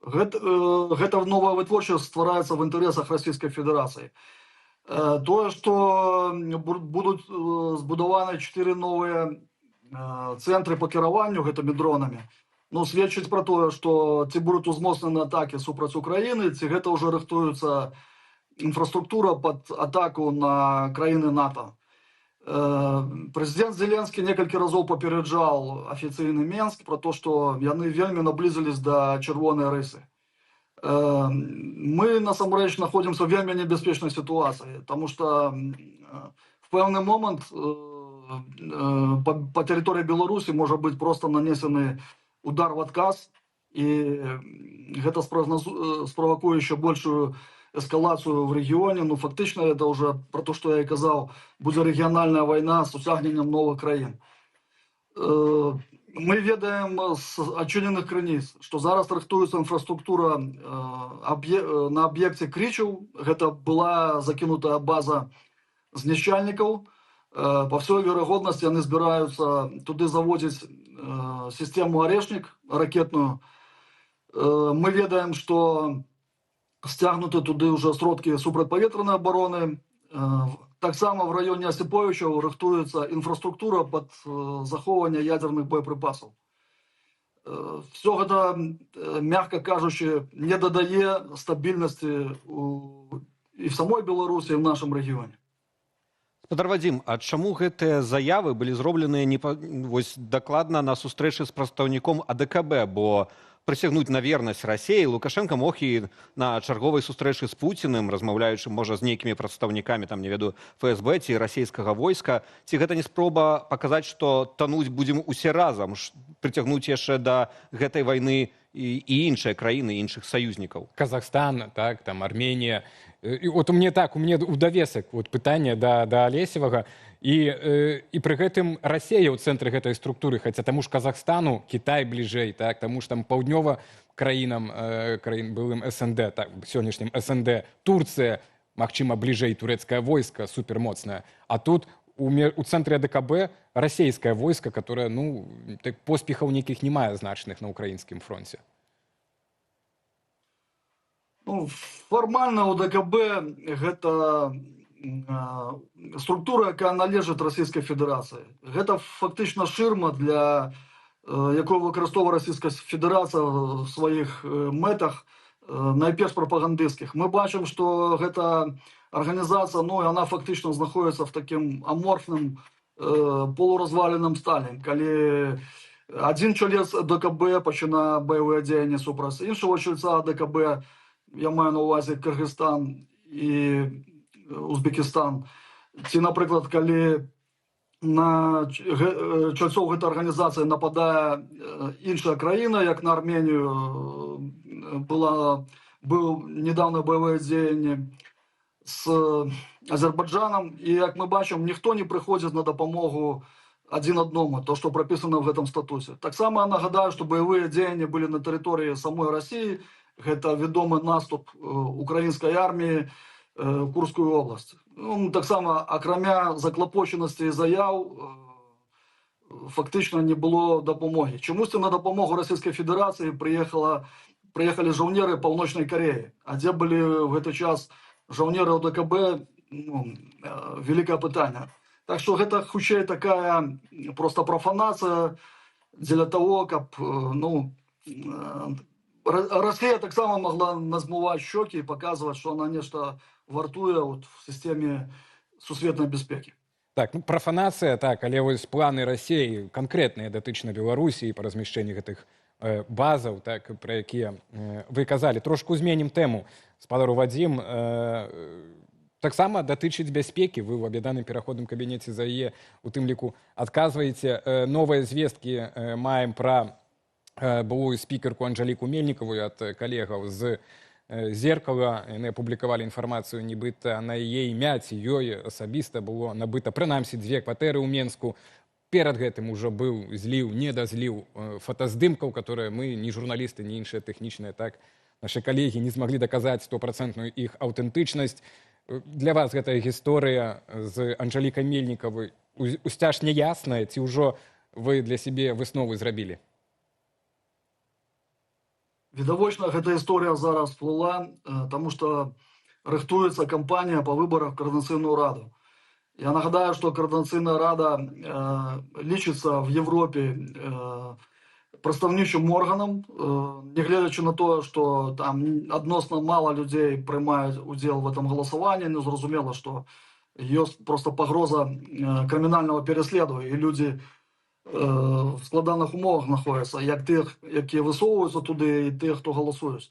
Гэта новая вытворчасць ствараецца в інтарэсах Расійскай Федэрацыі. Тое, што будуць збудаваны 4 новыя цэнтры па кіраванню гэтымі дронамі, ну, сведчыць пра тое, што ці будуць узмоцнены атакі супраць Украіны, ці гэта ўжо рыхтуецца інфраструктура пад атаку на краіны НАТО. Прэзідэнт Зеленскі некалькі разоў папераджаў афіцыйны Менск пра то, што яны вельмі наблізілись да чырвонай рысы. Мы насамрэч знаходзімся ў вельмі небяспечнай сітуацыі, таму што в пэўны момант па тэрыторыі Беларусі можа быць проста нанесены удар в адказ, і гэта справакуе яшчэ большую эскалацыю в рэгіёне. Ну, фактычна, это уже про то, што я і казаў, будзе рэгіянальная вайна з уцягненнем новых краін. Мы ведаем з адчыненых крыніц, што зараз рыхтуецца інфраструктура на аб'екце Крычаў. Гэта была закінутая база знішчальнікаў. Па ўсёй верагоднасці, яны збіраюцца туды заводзіць сістэму «Арэшнік» ракетную. Мы ведаем, што сцягнуты туды ўжо сродкі супрацьпаветранай абароны. Таксама в раёне Асіповічаў рыхтуецца інфраструктура пад захоўванне ядзерных боепрыпасаў. Всё гэта, мягка кажучы, не дадае стабільнасці і в самой Беларусі, і в нашым рэгіёне. Спадар Вадзім, а чаму гэтыя заявы былі зробленыя не па, вось дакладна на сустрэчы з прадстаўніком АДКБ, бо прысягнуць на вернасць Расеі Лукашэнка мог і на чарговай сустрэчы з Пуціным, размаўляючы, можа, з нейкімі прадстаўнікамі, там, не ведаю, ФСБ ці расійскага войска. Ці гэта не спроба паказаць, што тануць будзем усе разам, прыцягнуць яшчэ да гэтай вайны і іншыя краіны, іншых саюзнікаў? Казахстан, так, там Арменія. І от у мне так, у мне ў давесак вот пытанне да Алесевага. І пры гэтым Расія ў цэнтры гэтай структуры, хаця таму ж Казахстану Кітай бліжэй, так, таму ж там паўднёва-карэйскія краінам, краін былым СНД, так, сённяшнім СНД, Турцыя, магчыма, бліжэй турэцкае войска супермоцнае. А тут у цэнтры АДКБ расійскае войска, которое, ну, так, поспехаў нейкіх не мае значных на украінскім фронце. Ну, фармальна ОДКБ гэта структура, якая належыць Расійскай Федэрацыі. Гэта фактычна шырма, для якую выкарыстоўвае Расійская Федэрацыя в сваіх мэтах, найперш прапагандысцкіх. Мы бачым, што гэта арганізацыя, ну, яна фактычна знаходіцца в такім аморфным полуразваленым стане, калі адзін чалец АДКБ пачынае баявыя дзеянні супраць іншага чальца АДКБ, я маю на увазе Кыргызстан і Узбекістан. Ці, напрыклад, калі на чальцоў гэтай арганізацыі нападае іншая краіна, як на Арменію быў недавно баявыя дзеянні с Азербайджанам, і, як мы бачым, ніхто не прыходзіць на дапамогу адзін адному, то, што прапісана в гэтым статусе. Таксама нагадаю, што баявыя дзеянні былі на тэрыторыі самой Расіі, гэта вядомы наступ украінскай арміі в Курскую область. Ну, таксама, акрамя заклапочанасці і заяў, фактычна не было дапамогі. Чамусьці на дапамогу Расійскай Федэрацыі прыехалі жаўнеры Паўночнай Карэі. А дзе былі ў гэты час жаўнеры ОДКБ, ну, вялікае пытанне. Так што гэта хутчэй такая проста прафанацыя дзеля таго, каб ну, Расія таксама магла назмываць шчокі і паказваць, што она нешта вартуе вот в сістэме сусветнай бяспекі. Так, ну, прафанацыя, так, але вось планы Расіі канкрэтныя датычна Беларусі па размяшчэнні гэтых базаў, так, пра якія вы казалі. Трошку зменім тэму. Спадару Вадзім, таксама датычыць бяспекі. Вы ў аб'яднаным пераходным кабінеце за яе у тым ліку адказваеце. Новыя звесткі маем пра былую спікерку Анжаліку Мельнікаву ад калегаў з «Зеркала». Яны апублікавалі інфармацыю, нібыта на яе імя ці ёй асабіста было набыта прынамсі дзве кватэры ў Менску. Перад гэтым ужо быў зліў, недазліў фотаздымкаў, которые мы, ні журналісты, ні іншыя тэхнічныя, так, нашы калегі не змаглі даказаць стопрацэнтную іх аўтэнтычнасць. Для вас гэтая гісторыя з Анжалікай Мельнікавай усцяж няясная, ці ўжо вы для сябе высновы зрабілі? Відавочна, гэта гісторыя зараз всплыла, таму што рыхтуецца кампанія па выбарах в Каардынацыйную раду. Я нагадаю, што Каардынацыйная рада лічыцца в Европе прадстаўнічым органам, нягледзячы на тое, што там адносна мала людзей прымаюць удзел в этом галасаванні, ну, зразумела, што ёсць проста пагроза крымінальнага пераследу, і людзі в складаных умовах знаходзяцца, як тых, якія высоўваюцца туды, і тых, хто галасуюць.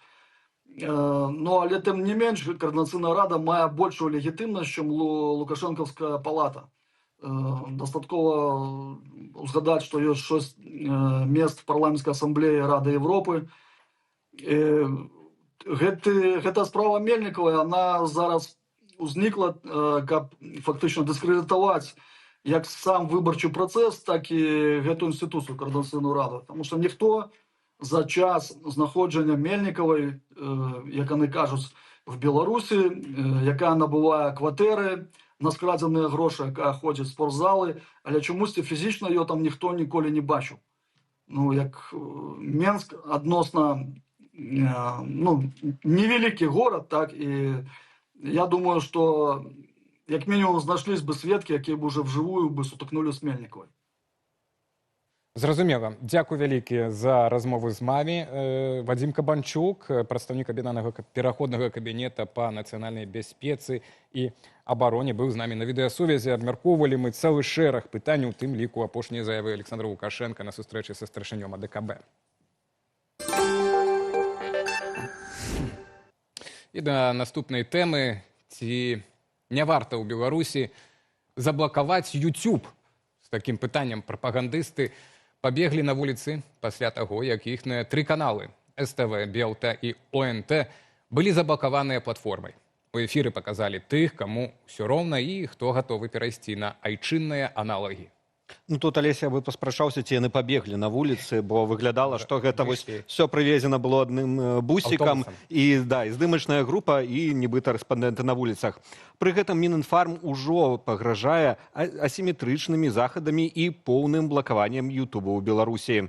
Ну, але тым не менш, Каардынацыйная рада мае большую легітымнасць, чым Лукашэнкаўская палата. Дастаткова узгадаць, што ёсць 6 мест в парламенцкай асамблеі Рады Европы. Гэта справа Мельнікавай, она зараз узнікла, каб фактычна дыскрэдытаваць як сам выбарчы працэс, так і гэту інстытуцыю, Каардынацыйную раду. Таму што ніхто за час знаходжання Мельнікавай, як яны кажуць, в Беларусі, якая набывае кватэры на скрадзеныя грошы, якая ходзіць в спортзалы, але чамусьці фізічна яе там ніхто ніколі не бачыў. Ну, як Менск адносна, ну, невялікі горад, так, і я думаю, што як мінімум знайшлись бы сведкі, якія б уже вживую бы сутыкнулі з Мельнікавай. Зразумела. Дзякуй вялікі за размову з вамі. Вадзім Кабанчук, прадстаўнік аб'яднанага пераходнага кабінета па нацыянальнай бяспецы і абароне, быў з намі на відэасувязі. Абмяркоўвалі мы цэлы шэраг пытанняў, у тым ліку апошнія заявы Александра Лукашэнка на сустрэчы са старшынём АДКБ. І да наступнай тэмы. Ці не варта ў Беларусі заблакаваць YouTube? З такім пытаннем прапагандысты пабеглі на вуліцы пасля таго, як іхныя тры каналы СТВ, БелТ і ОНТ былі заблакаваныя платформай. У эфіры паказалі тых, каму ўсё роўна і хто гатовы перайсці на айчынныя аналагі. Ну, тут, Алесь, я бы паспрачаўся, ці яны пабеглі на вуліцы, бо выглядала, што гэта вось все прывезена было адным бусікам і, да, і здымачная група, і нібыта рэспандэнты на вуліцах. Пры гэтым Мінінфарм ужо пагражае асіметрычнымі захадамі і поўным блакаваннем Ютуба ў Беларусі.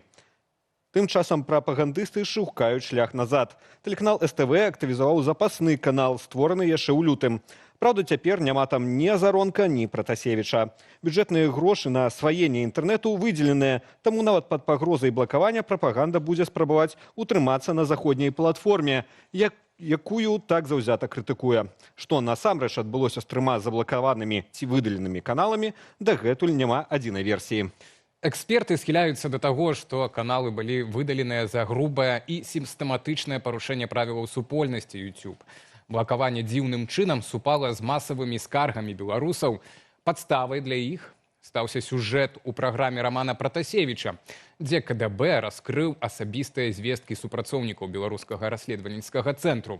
Тым часам прапагандысты шукаюць шлях назад. Тэлеканал СТВ актывізаваў запасны канал, створаны яшчэ ў лютым. Праўда, цяпер няма там ні Азаронка, ні Пратасевіча. Бюджэтныя грошы на асваенне інтэрнэту выдзеленыя, таму нават пад пагрозай блакавання прапаганда будзе спрабаваць утрымацца на заходняй платформе, якую так заўзята крытыкуе. Што насамрэч адбылося з трыма заблакаванымі ці выдаленымі каналамі, дагэтуль няма адзінай версіі. Эксперты схіляюцца да таго, што каналы былі выдаленыя за грубае і сістэматычнае парушэнне правілаў супольнасці YouTube. Блакаванне дзіўным чынам супала з масавымі скаргамі беларусаў. Падставай для іх стаўся сюжэт у праграме Рамана Пратасевіча, дзе КДБ раскрыў асабістыя звесткі супрацоўнікаў Беларускага расследавальніцкага цэнтру.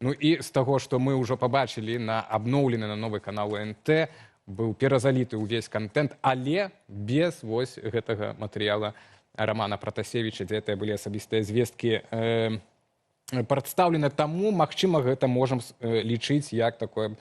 Ну і з таго, што мы ўжо пабачылі на абноўлены на новы канал АНТ, быў перазаліты ўвесь кантэнт, але без вось гэтага матэрыяла Рамана Пратасевіча, дзе гэтыя былі асабістыя звесткі прадстаўлены. Таму, магчыма, гэта можам лічыць як такое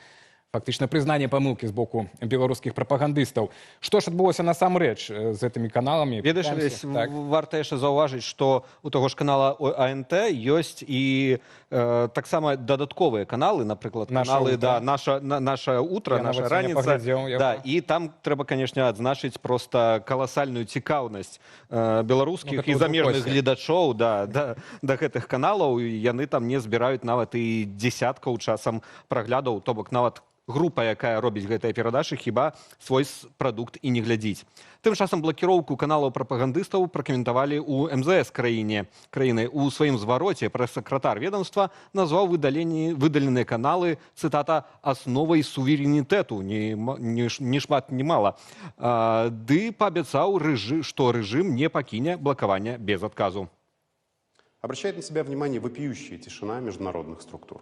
фактычна прызнанне памылкі з боку беларускіх прапагандыстаў. Што ж адбылося насамрэч з гэтымі каналамі? Ведаеш, Алесь, так. Варта яшчэ заўважыць, што у таго ж канала АНТ ёсць і таксама дадатковыя каналы, напрыклад, «Наша каналы утро». Да, «Наша утро», Я «Наша нават сёння раніца». паглядзеў яго. Да, і там трэба, конечно, адзначыць проста каласальную цікаўнасць беларускіх Ну, гэта і ў замежных двукосе. гледачоў, да гэтых каналаў, і яны там не збіраюць нават і дзесяткаў часам праглядаў, то бок нават група, якая робіць гэтыя перадачы, хіба свой прадукт і не глядзіць. Тым часам блакіроўку каналаў прапагандыстаў пракаментавалі ў МЗС краіны. У сваім звароце прэс-сакратар ведомства назваў выдаленыя каналы, цытата, асновай суверэнітэту, ні шмат, ні мала. Ды паабяцаў, што рэжым не пакіне блакавання без адказу. Обращает на себя внимание вопиющая тишина международных структур.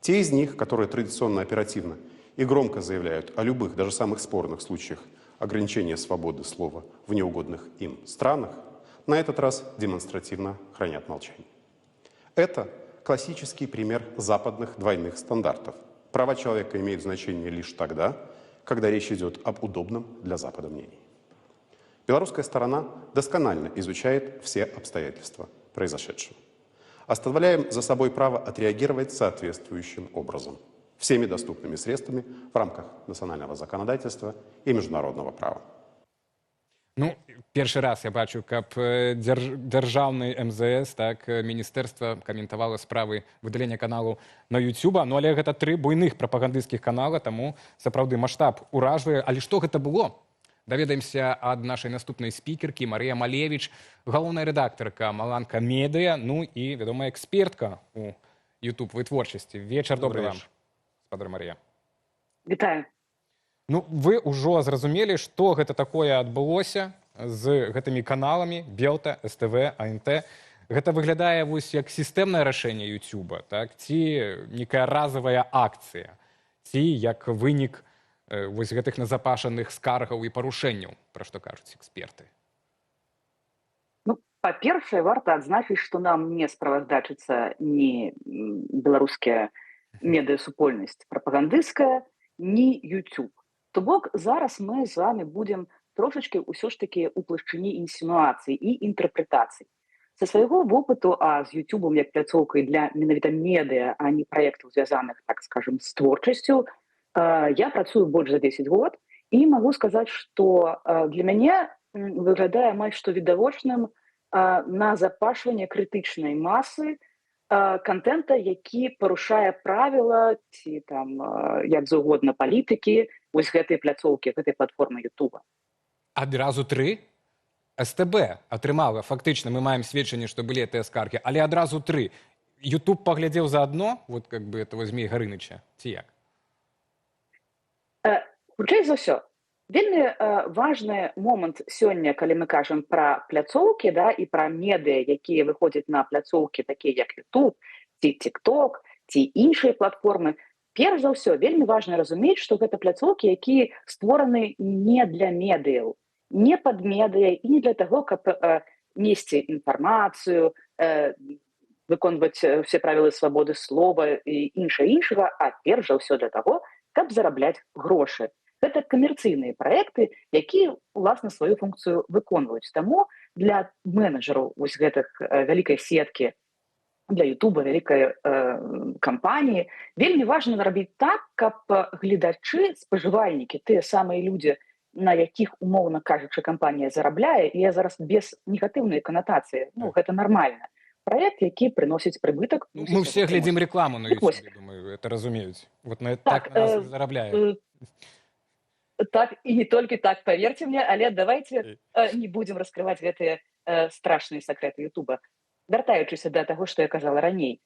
Те из них, которые традиционно оперативно и громко заявляют о любых, даже самых спорных случаях ограничения свободы слова в неугодных им странах, на этот раз демонстративно хранят молчание. Это классический пример западных двойных стандартов. Права человека имеют значение лишь тогда, когда речь идет об удобном для Запада мнении. Белорусская сторона досконально изучает все обстоятельства произошедшего. Оставляем за собой право отреагировать соответствующим образом, всеми доступными средствами в рамках национального законодательства и международного права. Ну, першы раз я бачу, каб дзяржаўны МЗС, так, міністэрства каментавала справы выдалення каналу на Ютуба. Ну, але гэта тры буйных прапагандысцкіх канала, таму сапраўды маштаб уражвае. Але што гэта было? Даведаемся ад нашай наступнай спікеркі. Марыя Малевіч, галоўная рэдактарка Маланка Медыа, ну і вядомая экспертка у YouTube вытворчасці. Вечар добры Добры вам, вечар. спадар Марыя. Вітаю. Ну, вы ўжо зразумелі, што гэта такое адбылося з гэтымі каналамі Белта, СТВ, АНТ. Гэта выглядае вось як сістэмнае рашэнне Ютуба, так? Ці некая разавая акцыя, ці як вынік вось гэтых назапашаных скаргаў і парушэнняў, пра што кажуць эксперты. Ну, па-першае, варта адзначыць, што нам не справаздачыцца ні беларуская медыасупольнасць прапагандысцкая, ні YouTube. То бок зараз мы з вами будзем трошачкі ўсё ж такі ў плашчыні інсінуацый і інтэрпрэтацый. Са свайго вопыту, а з Ютубом як пляцоўкай для менавіта медыа, а не праектаў, звязаных, так скажем, з творчасцю, я працую больш за 10 год і магу сказаць, што для мяне выглядае амаль што відавочным назапашванне крытычнай масы кантэнта, які парушае правіла ці там як заўгодна палітыкі вось гэтай пляцоўкі, гэтай платформы Ютуба. Адразу тры? СТБ атрымала, фактычна, мы маем сведчанне, што былі гэтыя скаргі, але адразу тры. YouTube паглядзеў заадно, вот как бы этого Змея Гарыныча, ці як? Хутчэй за ўсё, вельмі важны момант сёння, калі мы кажам пра пляцоўкі, да, і пра медыа, якія выходзяць на пляцоўкі, такія як YouTube, ці TikTok, ці іншыя платформы, Перш за ўсё, вельмі важна разумець, што гэта пляцоўкі, якія створаны не для медыяў, не пад медыа і не для таго, каб несці інфармацыю, выконваць все правілы свабоды слова і іншае іншага, а перш за ўсё для таго, каб зарабляць грошы. Гэта камерцыйныя праекты, якія, уласна, сваю функцыю выконваюць. Таму для менеджераў вось гэтых вялікай сеткі, для Ютуба, вялікай кампаніі, вельмі важна рабіць так, каб гледачы, спажывальнікі, тыя самыя людзі, на якіх, умоўна кажучы, кампанія зарабляе, і я зараз без негатыўнай канатацыі, ну, гэта нармальна. Праект, які прыносіць прыбытак. Ну, мы все глядзім рекламу на Так вось. YouTube, думаю, это разумеюць. Вот на Так, так на нас і зарабляе. Так, і не толькі так, паверце мне, але давайте не будзем раскрываць гэтыя страшныя сакрэты Ютуба. Вяртаючыся да таго, што я казала раней.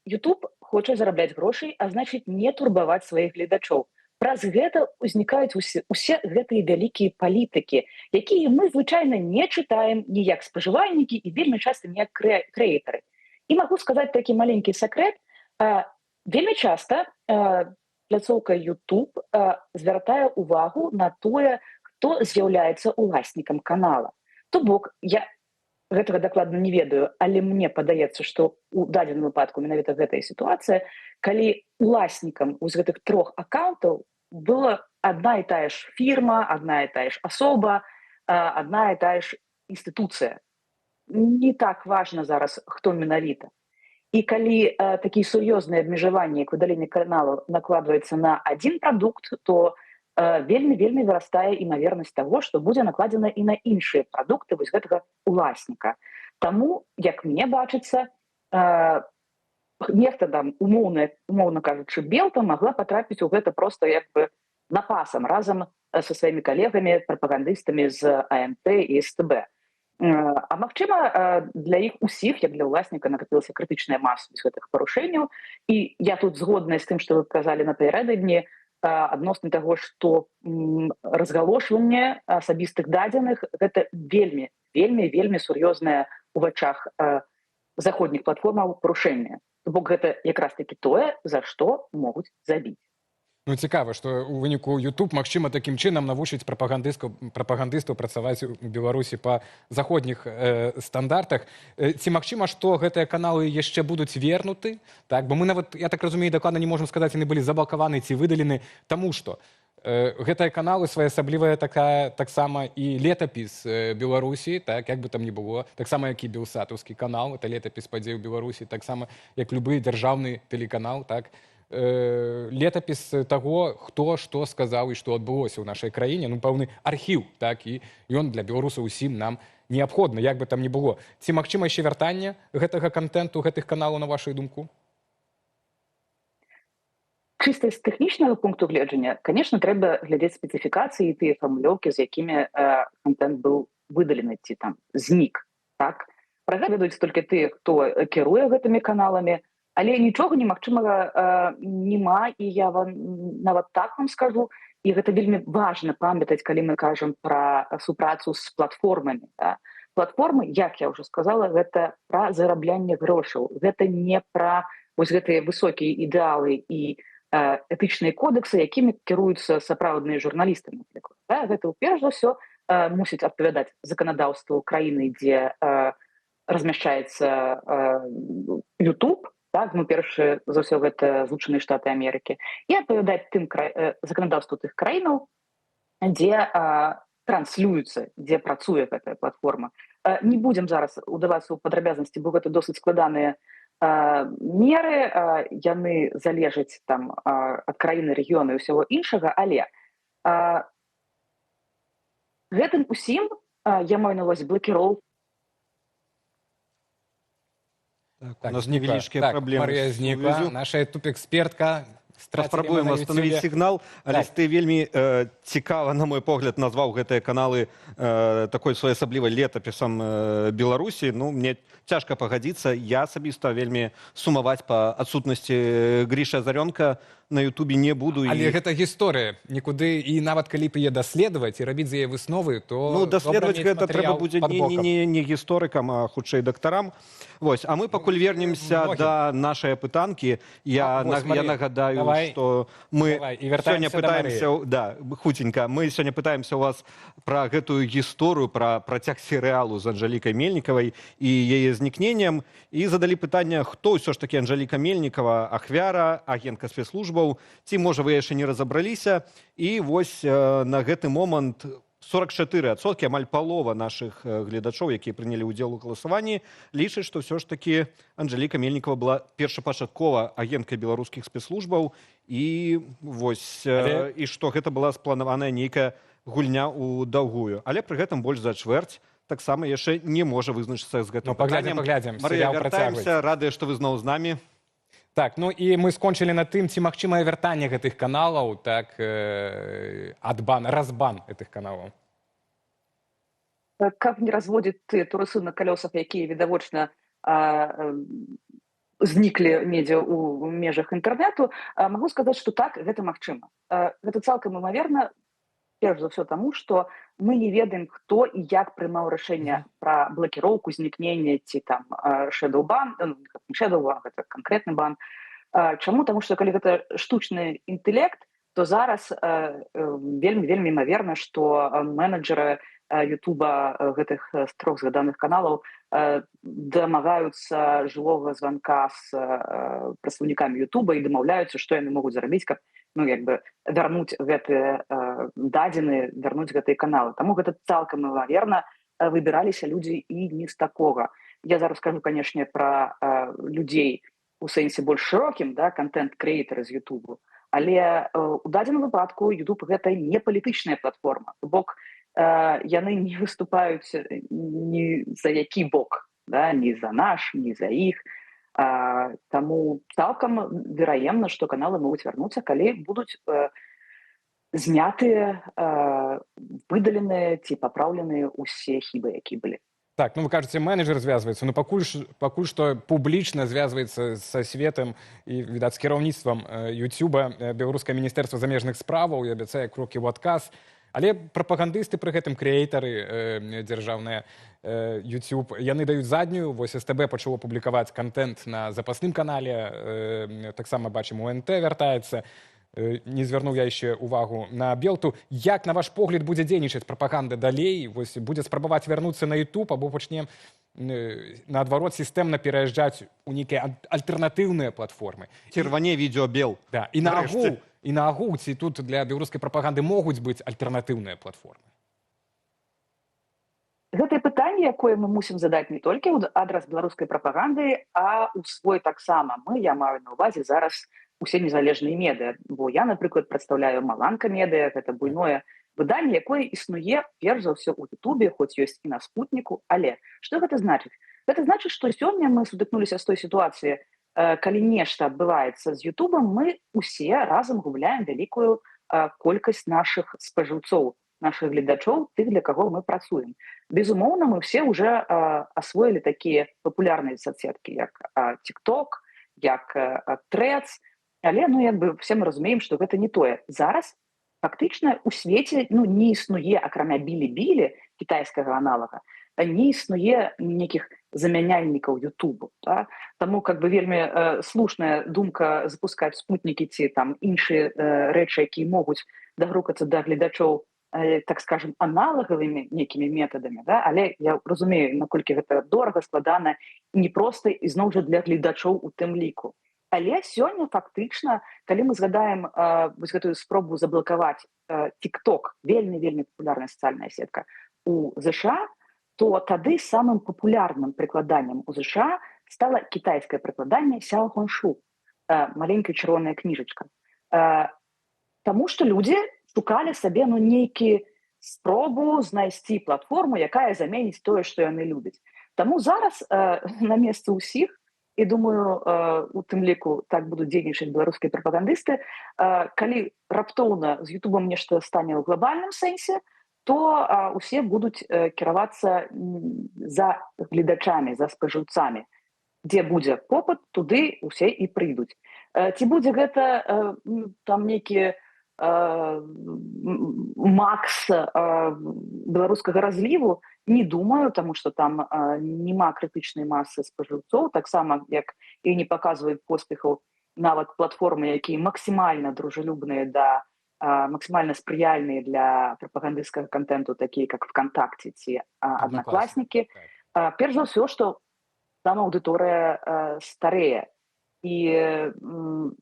YouTube хоча зарабляць грошай, а значыць, не турбаваць сваіх гледачоў. Праз гэта ўзнікаюць усе гэтыя вялікія палітыкі, якія мы звычайна не чытаем ні як спажывальнікі і вельмі часта не як крэатары. І магу сказаць такі маленькі сакрэт. Вельмі часта пляцоўка YouTube звяртае увагу на тое, хто з'яўляецца уласнікам канала. То бок я гэтага дакладна не ведаю, але мне падаецца, што у дадзеным выпадку менавіта гэтая сітуацыя, калі уласнікам вось гэтых трох аккаунтаў была адна і тая ж фірма, адна і тая ж асоба, адна і тая ж інстытуцыя. Не так важна зараз, хто менавіта. І калі такія сур'ёзныя абмежаванні, як выдаленне каналу, накладваецца на адзін прадукт, то вельмі, вельмі вырастае імавернасць таго, што будзе накладзена і на іншыя прадукты вось гэтага уласніка. Таму, як мне бачыцца, нехта там умоўна кажучы, Белта могла патрапіць у гэта просто як бы напасам разам са сваімі калегамі прапагандыстамі з АМТ і СТБ. А магчыма, для іх усіх, як для ўласніка, накапілася крытычная маса вось гэтых парушэнняў. І я тут згодная з тым, што вы казалі напярэдадні адносна таго, што разгалошванне асабістых дадзеных — гэта вельмі, вельмі, вельмі сур'ёзнае у вачах заходніх платформаў парушэнне. То бок гэта якраз такі тое, за што могуць забіць. Ну, цікава, што ў выніку YouTube, магчыма, такім чынам навучыць прапагандыстаў працаваць у Беларусі па заходніх стандартах. Ці магчыма, што гэтыя каналы яшчэ будуць вернуты? Так, бо мы нават, я так разумею, дакладна не можам сказаць, яны былі заблакаваны ці выдалены, таму што гэтыя каналы своеасаблівая такая таксама і летапіс Беларусі, так, як бы там ні было, таксама як і белсатаўскі канал, это летапіс падзей у Беларусі, таксама як любы дзяржаўны тэлеканал, так, летапіс таго, хто што сказаў і што адбылося ў нашай краіне, ну, пэўны архіў, так, і ён для беларусаў усім нам неабходны, як бы там ні было. Ці магчыма яшчэ вяртанне гэтага кантэнту, гэтых каналаў, на вашу думку? Чыста з тэхнічнага пункту гледжання, конечно, трэба глядзець спецыфікацыі і тыя фармулёўкі, з якімі кантэнт быў выдалены ці там знік. Так, пра гэта ведаюць толькі тыя, хто кіруе гэтымі каналамі, але нічога немагчымага няма, і я вам нават так вам скажу, і гэта вельмі важна памятаць, калі мы кажам пра супрацу з платформамі. Да? Платформы, як я ўжо сказала, гэта пра зараблянне грошаў, гэта не пра вось гэтыя высокія ідэалы і этычныя кодэксы, якімі кіруюцца сапраўдныя журналісты, напрыклад. Да? Гэта перш за ўсё мусіць адпавядаць заканадаўству краіны, дзе размяшчаецца YouTube, так, ну, першы за ўсё гэта Злучаныя Штаты Амерыкі, і адпавядаць тым заканадаўству тых краінаў, дзе транслююцца, дзе працуе гэтая платформа. Не будзем зараз удавацца ў падрабязнасці, бо гэта досыць складаныя меры, яны залежаць там ад краіны, рэгіёна і ўсяго іншага, але гэтым усім, я маю на ўвазе блакіроў Так, у нас невялічкія так, праблемы Марыя з знікла, сувязю. Наша туп-экспертка. Паспрабуем восстановить сігнал. Але ты вельмі цікава, на мой погляд, назваў гэтыя каналы такой своеасаблівай летапісам Беларусі. Ну, мне цяжка пагадзіцца. Я асабіста вельмі сумаваць па адсутнасці Гріша Азаронка. на Ютубе не буду. Але гэта гісторыя нікуды, і нават калі б яе даследаваць і рабіць з яе высновы, то Ну, даследаваць гэта трэба будзе не гісторыкам, а хутчэй дактарам. Вось, а мы пакуль вернемся да нашай пытанкі. Я нагадаю, што мы сёння пытаемся, да, хуценька, мы сёння пытаемся у вас пра гэтую гісторыю, пра працяг серыялу з Анжалікай Мельнікавай і яе знікненнем, і задалі пытанне, хто ўсё ж такі Анжаліка Мельнікава, ахвяра, агентка спецслужбаў, ці, можа, вы яшчэ не разабраліся. І вось на гэты момант 44%, амаль палова нашых гледачоў, якія прынялі ўдзел у галасаванні, лічаць, што ўсё ж такі Анжаліка Мельнікава была першапачаткова агенткай беларускіх спецслужбаў, і вось, і што гэта была спланаваная нейкая гульня ў даўгую. Але пры гэтым больш за чвэрць таксама яшчэ не можа вызначыцца з гэтым пытаннем. Паглядзім, Марыя, вяртаемся, радыя, што вы зноў з намі. Так, ну і мы скончылі на тым, ці магчымае вяртанне гэтых каналаў, так, адбан, разбан гэтых каналаў. Каб не разводзіць тыя турысы на калёсах, якія відавочна зніклі недзе ў межах інтэрнэту, магу сказаць, што так, гэта магчыма. Гэта цалкам імаверна, перш за ўсё таму, што мы не ведаем, хто і як прымаў рашэнне пра блакіроўку, знікненне ці там shadow ban, shadow ban, гэта канкрэтны бан. Чаму? Таму што калі гэта штучны інтэлект, то зараз вельмі, вельмі імаверна, што менеджеры Ютуба гэтых трох згаданых каналаў дамагаюцца жывога званка з прадстаўнікамі Ютуба і дамаўляюцца, што яны могуць зрабіць, каб, ну, як бы вярнуць гэтыя дадзены, вярнуць гэтыя каналы. Таму гэта цалкам імаверна, выбіраліся людзі і не з такога. Я зараз скажу, канешне, пра людзей у сэнсе больш шырокім, да, кантэнт-крэйтары з Ютубу, але у дадзеным выпадку Ютуб гэта не палітычная платформа. То бок яны не выступаюць ні за які бок, да, ні за наш, ні за іх. Таму цалкам вераемна, што каналы могуць вярнуцца, калі будуць знятыя, выдаленыя ці папраўленыя ўсе хібы, якія былі. Так, ну вы кажаце, менеджер звязваецца, но пакуль што публічна звязваецца са светам і, відаць, з кіраўніцтвам Ютуба беларускае міністэрства замежных справаў і абяцае крокі ў адказ. Але прапагандысты пры гэтым, крэйтары дзяржаўныя YouTube, яны даюць заднюю. Вось СТБ пачало публікаваць кантэнт на запасным канале, таксама бачым, УНТ вяртаецца. Не звярнуў я яшчэ увагу на Белту. Як, на ваш погляд, будзе дзейнічаць прапаганда далей? Вось будзе спрабаваць вярнуцца на YouTube або пачне, наадварот, сістэмна пераязджаць у нейкія альтэрнатыўныя платформы? Ці рване відэабел. Да, і наогул, ці тут для беларускай прапаганды могуць быць альтэрнатыўныя платформы? Гэтае пытанне, якое мы мусім задаць не толькі ў адрас беларускай прапаганды, а ў свой таксама. Я маю на ўвазе зараз усе незалежныя медыа, бо я, напрыклад, прадстаўляю Маланка медыа, гэта буйное выданне, якое існуе перш за ўсё ў Ютубе, хоць ёсць і на спутніку, але што гэта значыць? Гэта значыць, што сёння мы сутыкнуліся з той сітуацыі, калі нешта адбываецца з Ютубам, мы усе разам губляем вялікую колькасць нашых спажыўцоў, нашых гледачоў, тых, для каго мы працуем. Безумоўна, мы все уже асвоілі такія папулярныя соцсеткі, як TikTok, як Threads, але, ну, як бы все мы разумеем, што гэта не тое. Зараз фактычна у свеце, ну, не існуе, акрамя Білі-Білі, кітайскага аналага, не існуе нейкіх замяняльнікаў Ютубу. Да? Таму как бы вельмі слушная думка запускаць спутнікі ці там іншыя рэчы, якія могуць дагрукацца да гледачоў, так скажем, аналагавымі нейкімі метадамі, да? Але я разумею, наколькі гэта дорага, складана, не проста, і зноў жа для гледачоў у тым ліку. Але сёння фактычна, калі мы згадаем вось гэтую спробу заблакаваць TikTok, вельмі-вельмі папулярная сацыяльная сетка у ЗША, то тады самым папулярным прыкладаннем у ЗША стала кітайскае прыкладанне Сяохуншу, маленькая чырвоная кніжачка. Таму што людзі шукалі сабе, ну, нейкі спробу знайсці платформу, якая заменіць тое, што яны любяць. Таму зараз на месцы ўсіх, і думаю, у тым ліку так будуць дзейнічаць беларускія прапагандысты, калі раптоўна з Ютубам нешта стане ў глобальным сэнсе, то усе будуць кіравацца за гледачамі, за спажыўцамі. Дзе будзе попыт, туды усе і прыйдуць. Ці будзе гэта там нейкі макс беларускага разліву, не думаю, таму што там няма крытычнай масы спажыўцоў, таксама як і не паказваюць поспехаў нават платформы, якія максімальна дружелюбныя да максімальна спрыяльныя для прапагандысцкага кантэнту, такія как ВКонтакте ці Аднакласнікі. Перш за ўсё, што там аўдыторыя старэе, і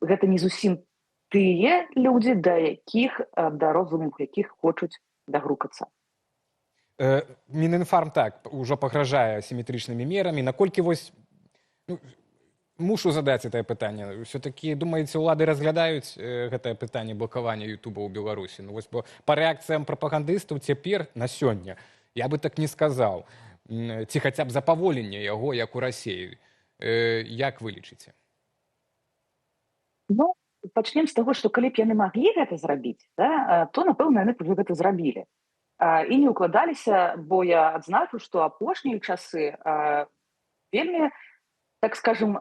гэта не зусім тыя людзі, да якіх, да розуму якіх хочуць дагрукацца. Мінінфарм так ужо пагражае асіметрычнымі мерамі. Наколькі вось, ну, мушу задаць гэтае пытанне. Усё-такі, думаеце, улады разглядаюць гэтае пытанне блакавання Ютуба ў Беларусі? Ну, вось, бо па рэакцыям прапагандыстаў цяпер, на сёння, я бы так не сказаў. Ці хаця б запаволенне яго, як у Расеі. Як вы лічыце? Ну, пачнем з таго, што калі б яны маглі гэта зрабіць, да, то, напэўна, яны б ужо гэта зрабілі і не ўкладаліся, бо я адзначу, што апошнія часы вельмі, так скажем,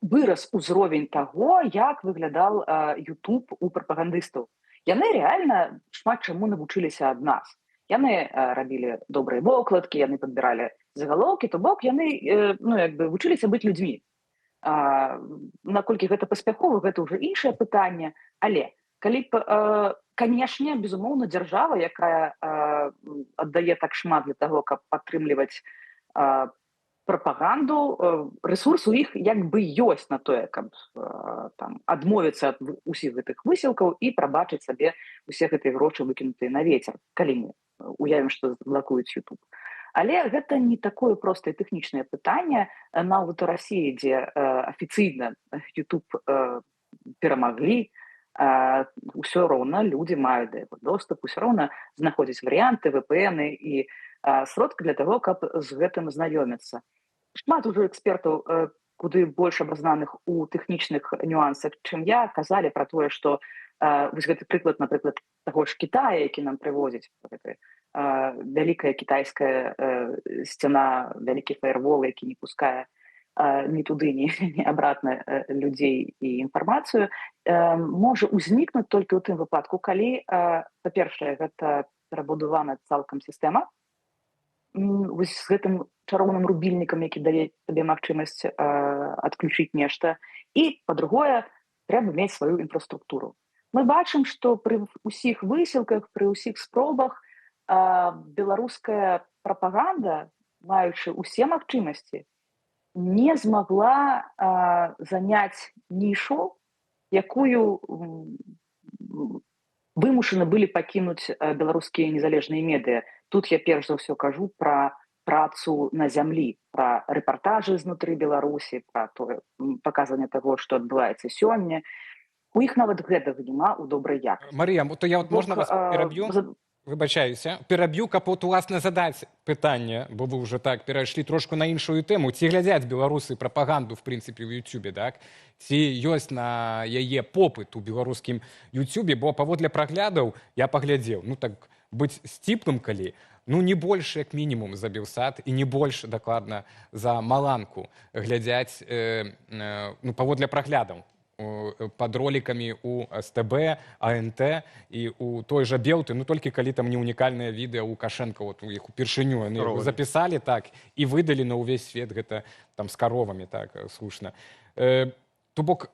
вырас узровень таго, як выглядал YouTube у прапагандыстаў. Яны реально шмат чаму навучыліся ад нас. Яны рабілі добрыя вокладкі, яны падбіралі загалоўкі, то бок яны, ну, як бы вучыліся быць людзьмі. Наколькі гэта паспяхова, гэта ўжо іншае пытанне, але калі б, канешне, безумоўна, дзяржава, якая аддае так шмат для таго, каб падтрымліваць прапаганду, рэсурс у іх як бы ёсць на тое, каб там адмовіцца ад усіх гэтых высілкаў і прабачыць сабе усе гэтыя грошы, выкінутыя на ветер, калі мы уявім, што блакуюць YouTube. Але гэта не такое простае тэхнічнае пытанне. Нават у Расіі, дзе афіцыйна YouTube перамаглі, ўсё роўна людзі маюць да яго доступ, усё роўна знаходзяць варыянты, VPN і сродкі для таго, каб з гэтым знаёміцца. Шмат ужо экспертаў, куды больш абазнаных у тэхнічных нюансах, чым я, казалі пра тое, што вось гэты прыклад, напрыклад, таго ж Китая, які нам прывозіць гэты вялікая кітайская сцяна, вялікі фаервол, які не пускае ні туды, ні обратно людзей і інфармацыю, можа ўзнікнуць толькі ў тым выпадку, калі, па-першае, гэта перабудавана цалкам сістэма вось з гэтым чароўным рубільнікам, які дае табе магчымасць адключыць нешта, і, па-другое, трэба мець сваю інфраструктуру. Мы бачым, што пры ўсіх высілках, пры ўсіх спробах беларуская прапаганда, маючы ўсе магчымасці, не змагла заняць нішу, якую вымушаны былі пакінуць беларускія незалежныя медыа. Тут я перш за ўсё кажу пра працу на зямлі, пра рэпартажы знутры Беларусі, пра тое паказанне таго, што адбываецца сёння. У іх нават гэтага няма ў добрай якасці. Марія, то я от можна вас пераб'ю? Выбачаюся, пераб'ю, каб от уласна задаць пытанне, бо вы ўжо так перайшлі трошку на іншую тэму. Ці глядзяць беларусы прапаганду, в прынцыпе, ў Ютубе, так? Ці ёсць на яе попыт у беларускім Ютубе, бо паводле праглядаў я паглядзеў, ну так быць сціплым калі, ну не больш як мінімум за Белсат і не больш дакладна за Маланку глядзяць, ну, паводле праглядаў пад ролікамі у СТБ, АНТ і у той жа Белты, ну толькі калі там не унікальнае відэа Лукашенко, вот у іх упершыню яны яго запісалі так і выдалі на ўвесь свет, гэта там з каровамі, так, слушна. То бок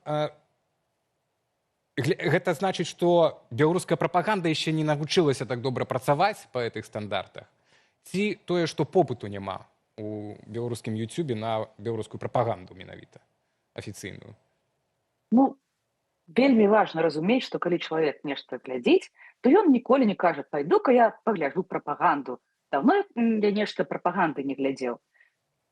гэта значыць, што беларуская прапаганда яшчэ не навучылася так добра працаваць па гэтых стандартах, ці тое, што попыту няма у беларускім Ютубе на беларускую прапаганду менавіта афіцыйную? Ну, вельмі важна разумець, што калі чалавек нешта глядзіць, то ён ніколі не кажа: «Пайду-ка я пагляджу прапаганду. Даўно я нешта прапаганды не глядзеў».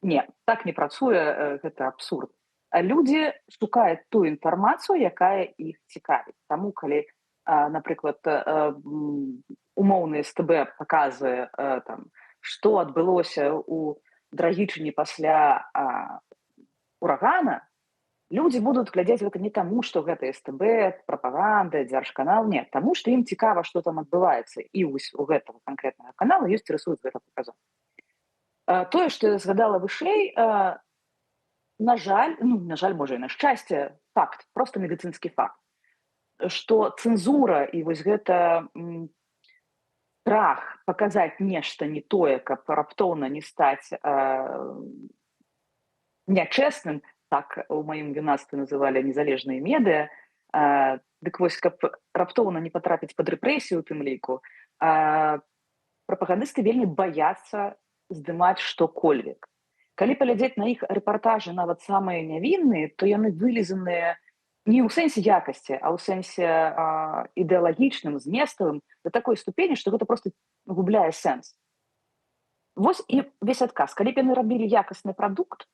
Не, так не працуе, гэта абсурд. А людзі шукаюць ту інфармацыю, якая іх цікавіць. Таму калі, напрыклад, умоўны СТБ паказвае там, што адбылося ў Драгічыне пасля урагана, людзі будуць глядзець гэта не таму, што гэта СТБ, прапаганда, дзяржканал, не, таму, што ім цікава, што там адбываецца. І вось у гэтага канкрэтнага канала ёсць рэсурс гэта паказаць. Тое, што я згадала вышэй, На жаль, ну, на жаль, можа, і на шчасце, факт, просто медыцынскі факт, што цэнзура і вось гэта страх паказаць нешта не тое, каб раптоўна не стаць нячэсным, так у маім юнацтве называлі незалежныя медыа, дык вось, каб раптоўна не патрапіць пад рэпрэсію у тым ліку, прапагандысты вельмі баяцца здымаць што-кольвек. Калі паглядзець на іх рэпартажы, нават самыя нявінныя, то яны вылізаныя не ў сэнсе якасці, а ў сэнсе ідэалагічным, зместавым да такой ступені, што гэта просто губляе сэнс. Вось і весь адказ. Калі б яны рабілі якасны прадукт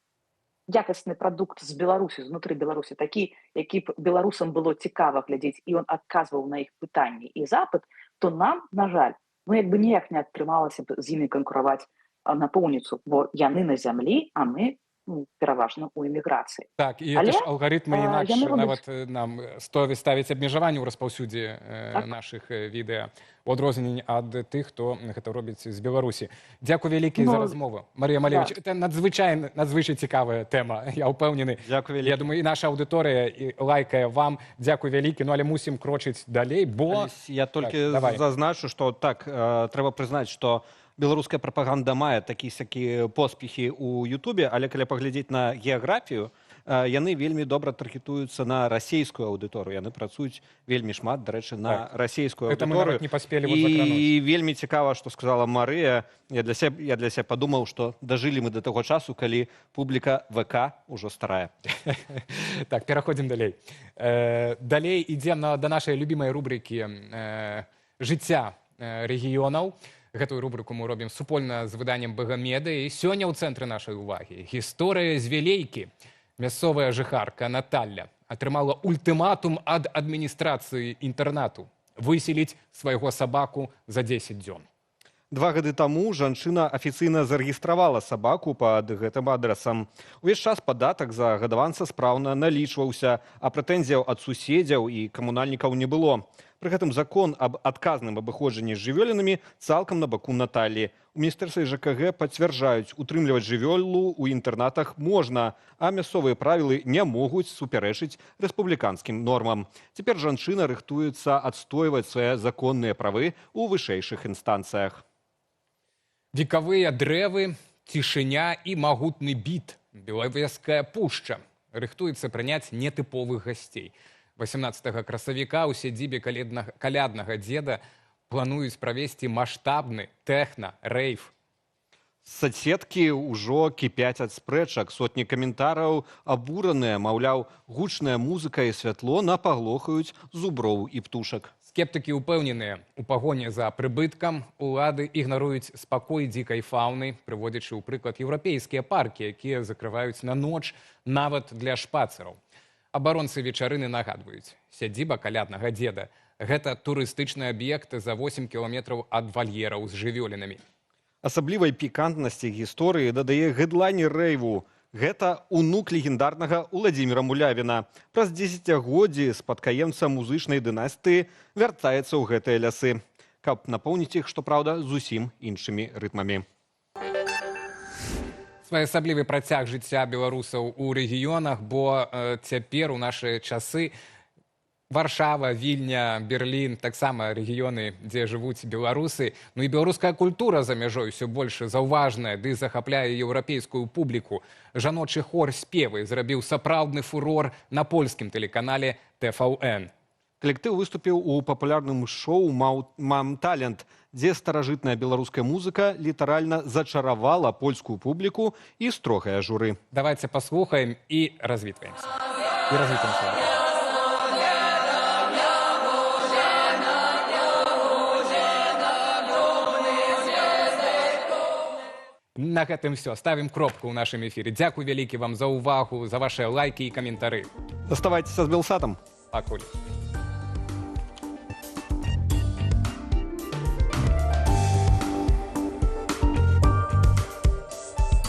з Беларусі, знутры Беларусі, такі, які б беларусам было цікава глядзець, і он адказваў на іх пытанні і запыт, то нам, на жаль, ну, як бы ніяк не атрымалася б з імі канкураваць напоўніцу, бо яны на зямлі, а мы, ну, пераважна ў эміграцыі. Так, і Але, ж алгарытмы інакш яны робяць нават нам ставіць абмежаванне ў распаўсюдзе нашых відэа, у адрозненне ад тых, хто гэта робіць з Беларусі. Дзякуй вялікі за Ну, размову. Марыя Малевіч, да. это надзвычайна, надзвычай цікавая тэма, я ўпэўнены. Дзякуй вялікі. Я думаю, і наша аўдыторыя і лайкае вам. Дзякуй вялікі, ну але мусім крочыць далей, бо Алесь, я толькі Так, давай. зазначу, што так, трэба прызнаць, што беларуская прапаганда мае такі-сякі поспехі ў Ютубе, але калі паглядзець на геаграфію, яны вельмі добра таргетуюцца на расійскую аўдыторыю. Яны працуюць вельмі шмат, дарэчы, на расійскую Гэта мы аўдыторыю. нават не паспелі вот закрануць. І вельмі цікава, што сказала Марыя. Я для сябе падумаў, што дажылі мы да таго часу, калі публіка ВК ўжо старая. Так, пераходзім далей. Далей ідзем да нашай любімай рубрыкі «Жыцця рэгіёнаў». Гэтую рубрыку мы робім супольна з выданнем БГ Медыа. І сёння ў цэнтры нашай увагі гісторыя з Вілейкі. Мясцовая жыхарка Наталля атрымала ультыматум ад адміністрацыі інтэрнату выселіць свайго сабаку за 10 дзён. 2 гады таму жанчына афіцыйна зарэгістравала сабаку пад гэтым адрасам. Увесь час падатак за гадаванца спраўна налічваўся, а прэтэнзіяў ад суседзяў і камунальнікаў не было. Пры гэтым закон аб адказным абыходжанні з жывёлінамі цалкам на баку Наталлі. У міністэрстве ЖКГ пацвярджаюць: утрымліваць жывёлу ў інтэрнатах можна, а мясцовыя правілы не могуць супярэчыць рэспубліканскім нормам. Цяпер жанчына рыхтуецца адстойваць свае законныя правы ў вышэйшых інстанцыях. Векавыя дрэвы, цішыня і магутны біт. Белавежская пушча рыхтуецца прыняць нетыповых гасцей. 18 красавіка ў сядзібе каляднага дзеда плануюць правесці маштабны тэхна-рэйв. Сацсеткі ўжо кіпяць ад спрэчак, сотні каментараў абураныя, маўляў, гучная музыка і святло напалохаюць зуброў і птушак. Скептыкі ўпэўненыя: у пагоні за прыбыткам улады ігнаруюць спакой дзікай фауны, прыводзячы ў прыклад еўрапейскія паркі, якія закрываюць на ноч нават для шпацыраў. Абаронцы вечарыны нагадваюць: сядзіба каляднага дзеда — гэта турыстычны аб'ект за 8 кіламетраў ад вальераў з жывёлінамі. Асаблівай пікантнасці гісторыі дадае хэдлайнер рэйву. Гэта унук легендарнага Уладзіміра Мулявіна. Праз дзесяцігоддзі спадкаемца музычнай дынастыі вяртаецца ў гэтыя лясы, каб напоўніць іх, што праўда, зусім іншымі рытмамі. Своеасаблівы працяг жыцця беларусаў у рэгіёнах, бо цяпер у нашы часы Варшава, Вільня, Берлін — таксама рэгіёны, дзе жывуць беларусы. Ну і беларуская культура за мяжой усё больш заўважная ды захапляе еўрапейскую публіку. Жаночы хор «Спевы» зрабіў сапраўдны фурор на польскім тэлеканале ТВН. Калектыў выступіў у папулярным шоу «Мам Талент», дзе старажытная беларуская музыка літаральна зачаравала польскую публіку і строгае журы. Давайте паслухаем і развітваемся. І развітваемся. На гэтым все. Ставім кропку ў нашым эфіры. Дзякуй вялікі вам за ўвагу, за вашыя лайкі і каментары. Заставайцеся з Белсатам. Пакуль.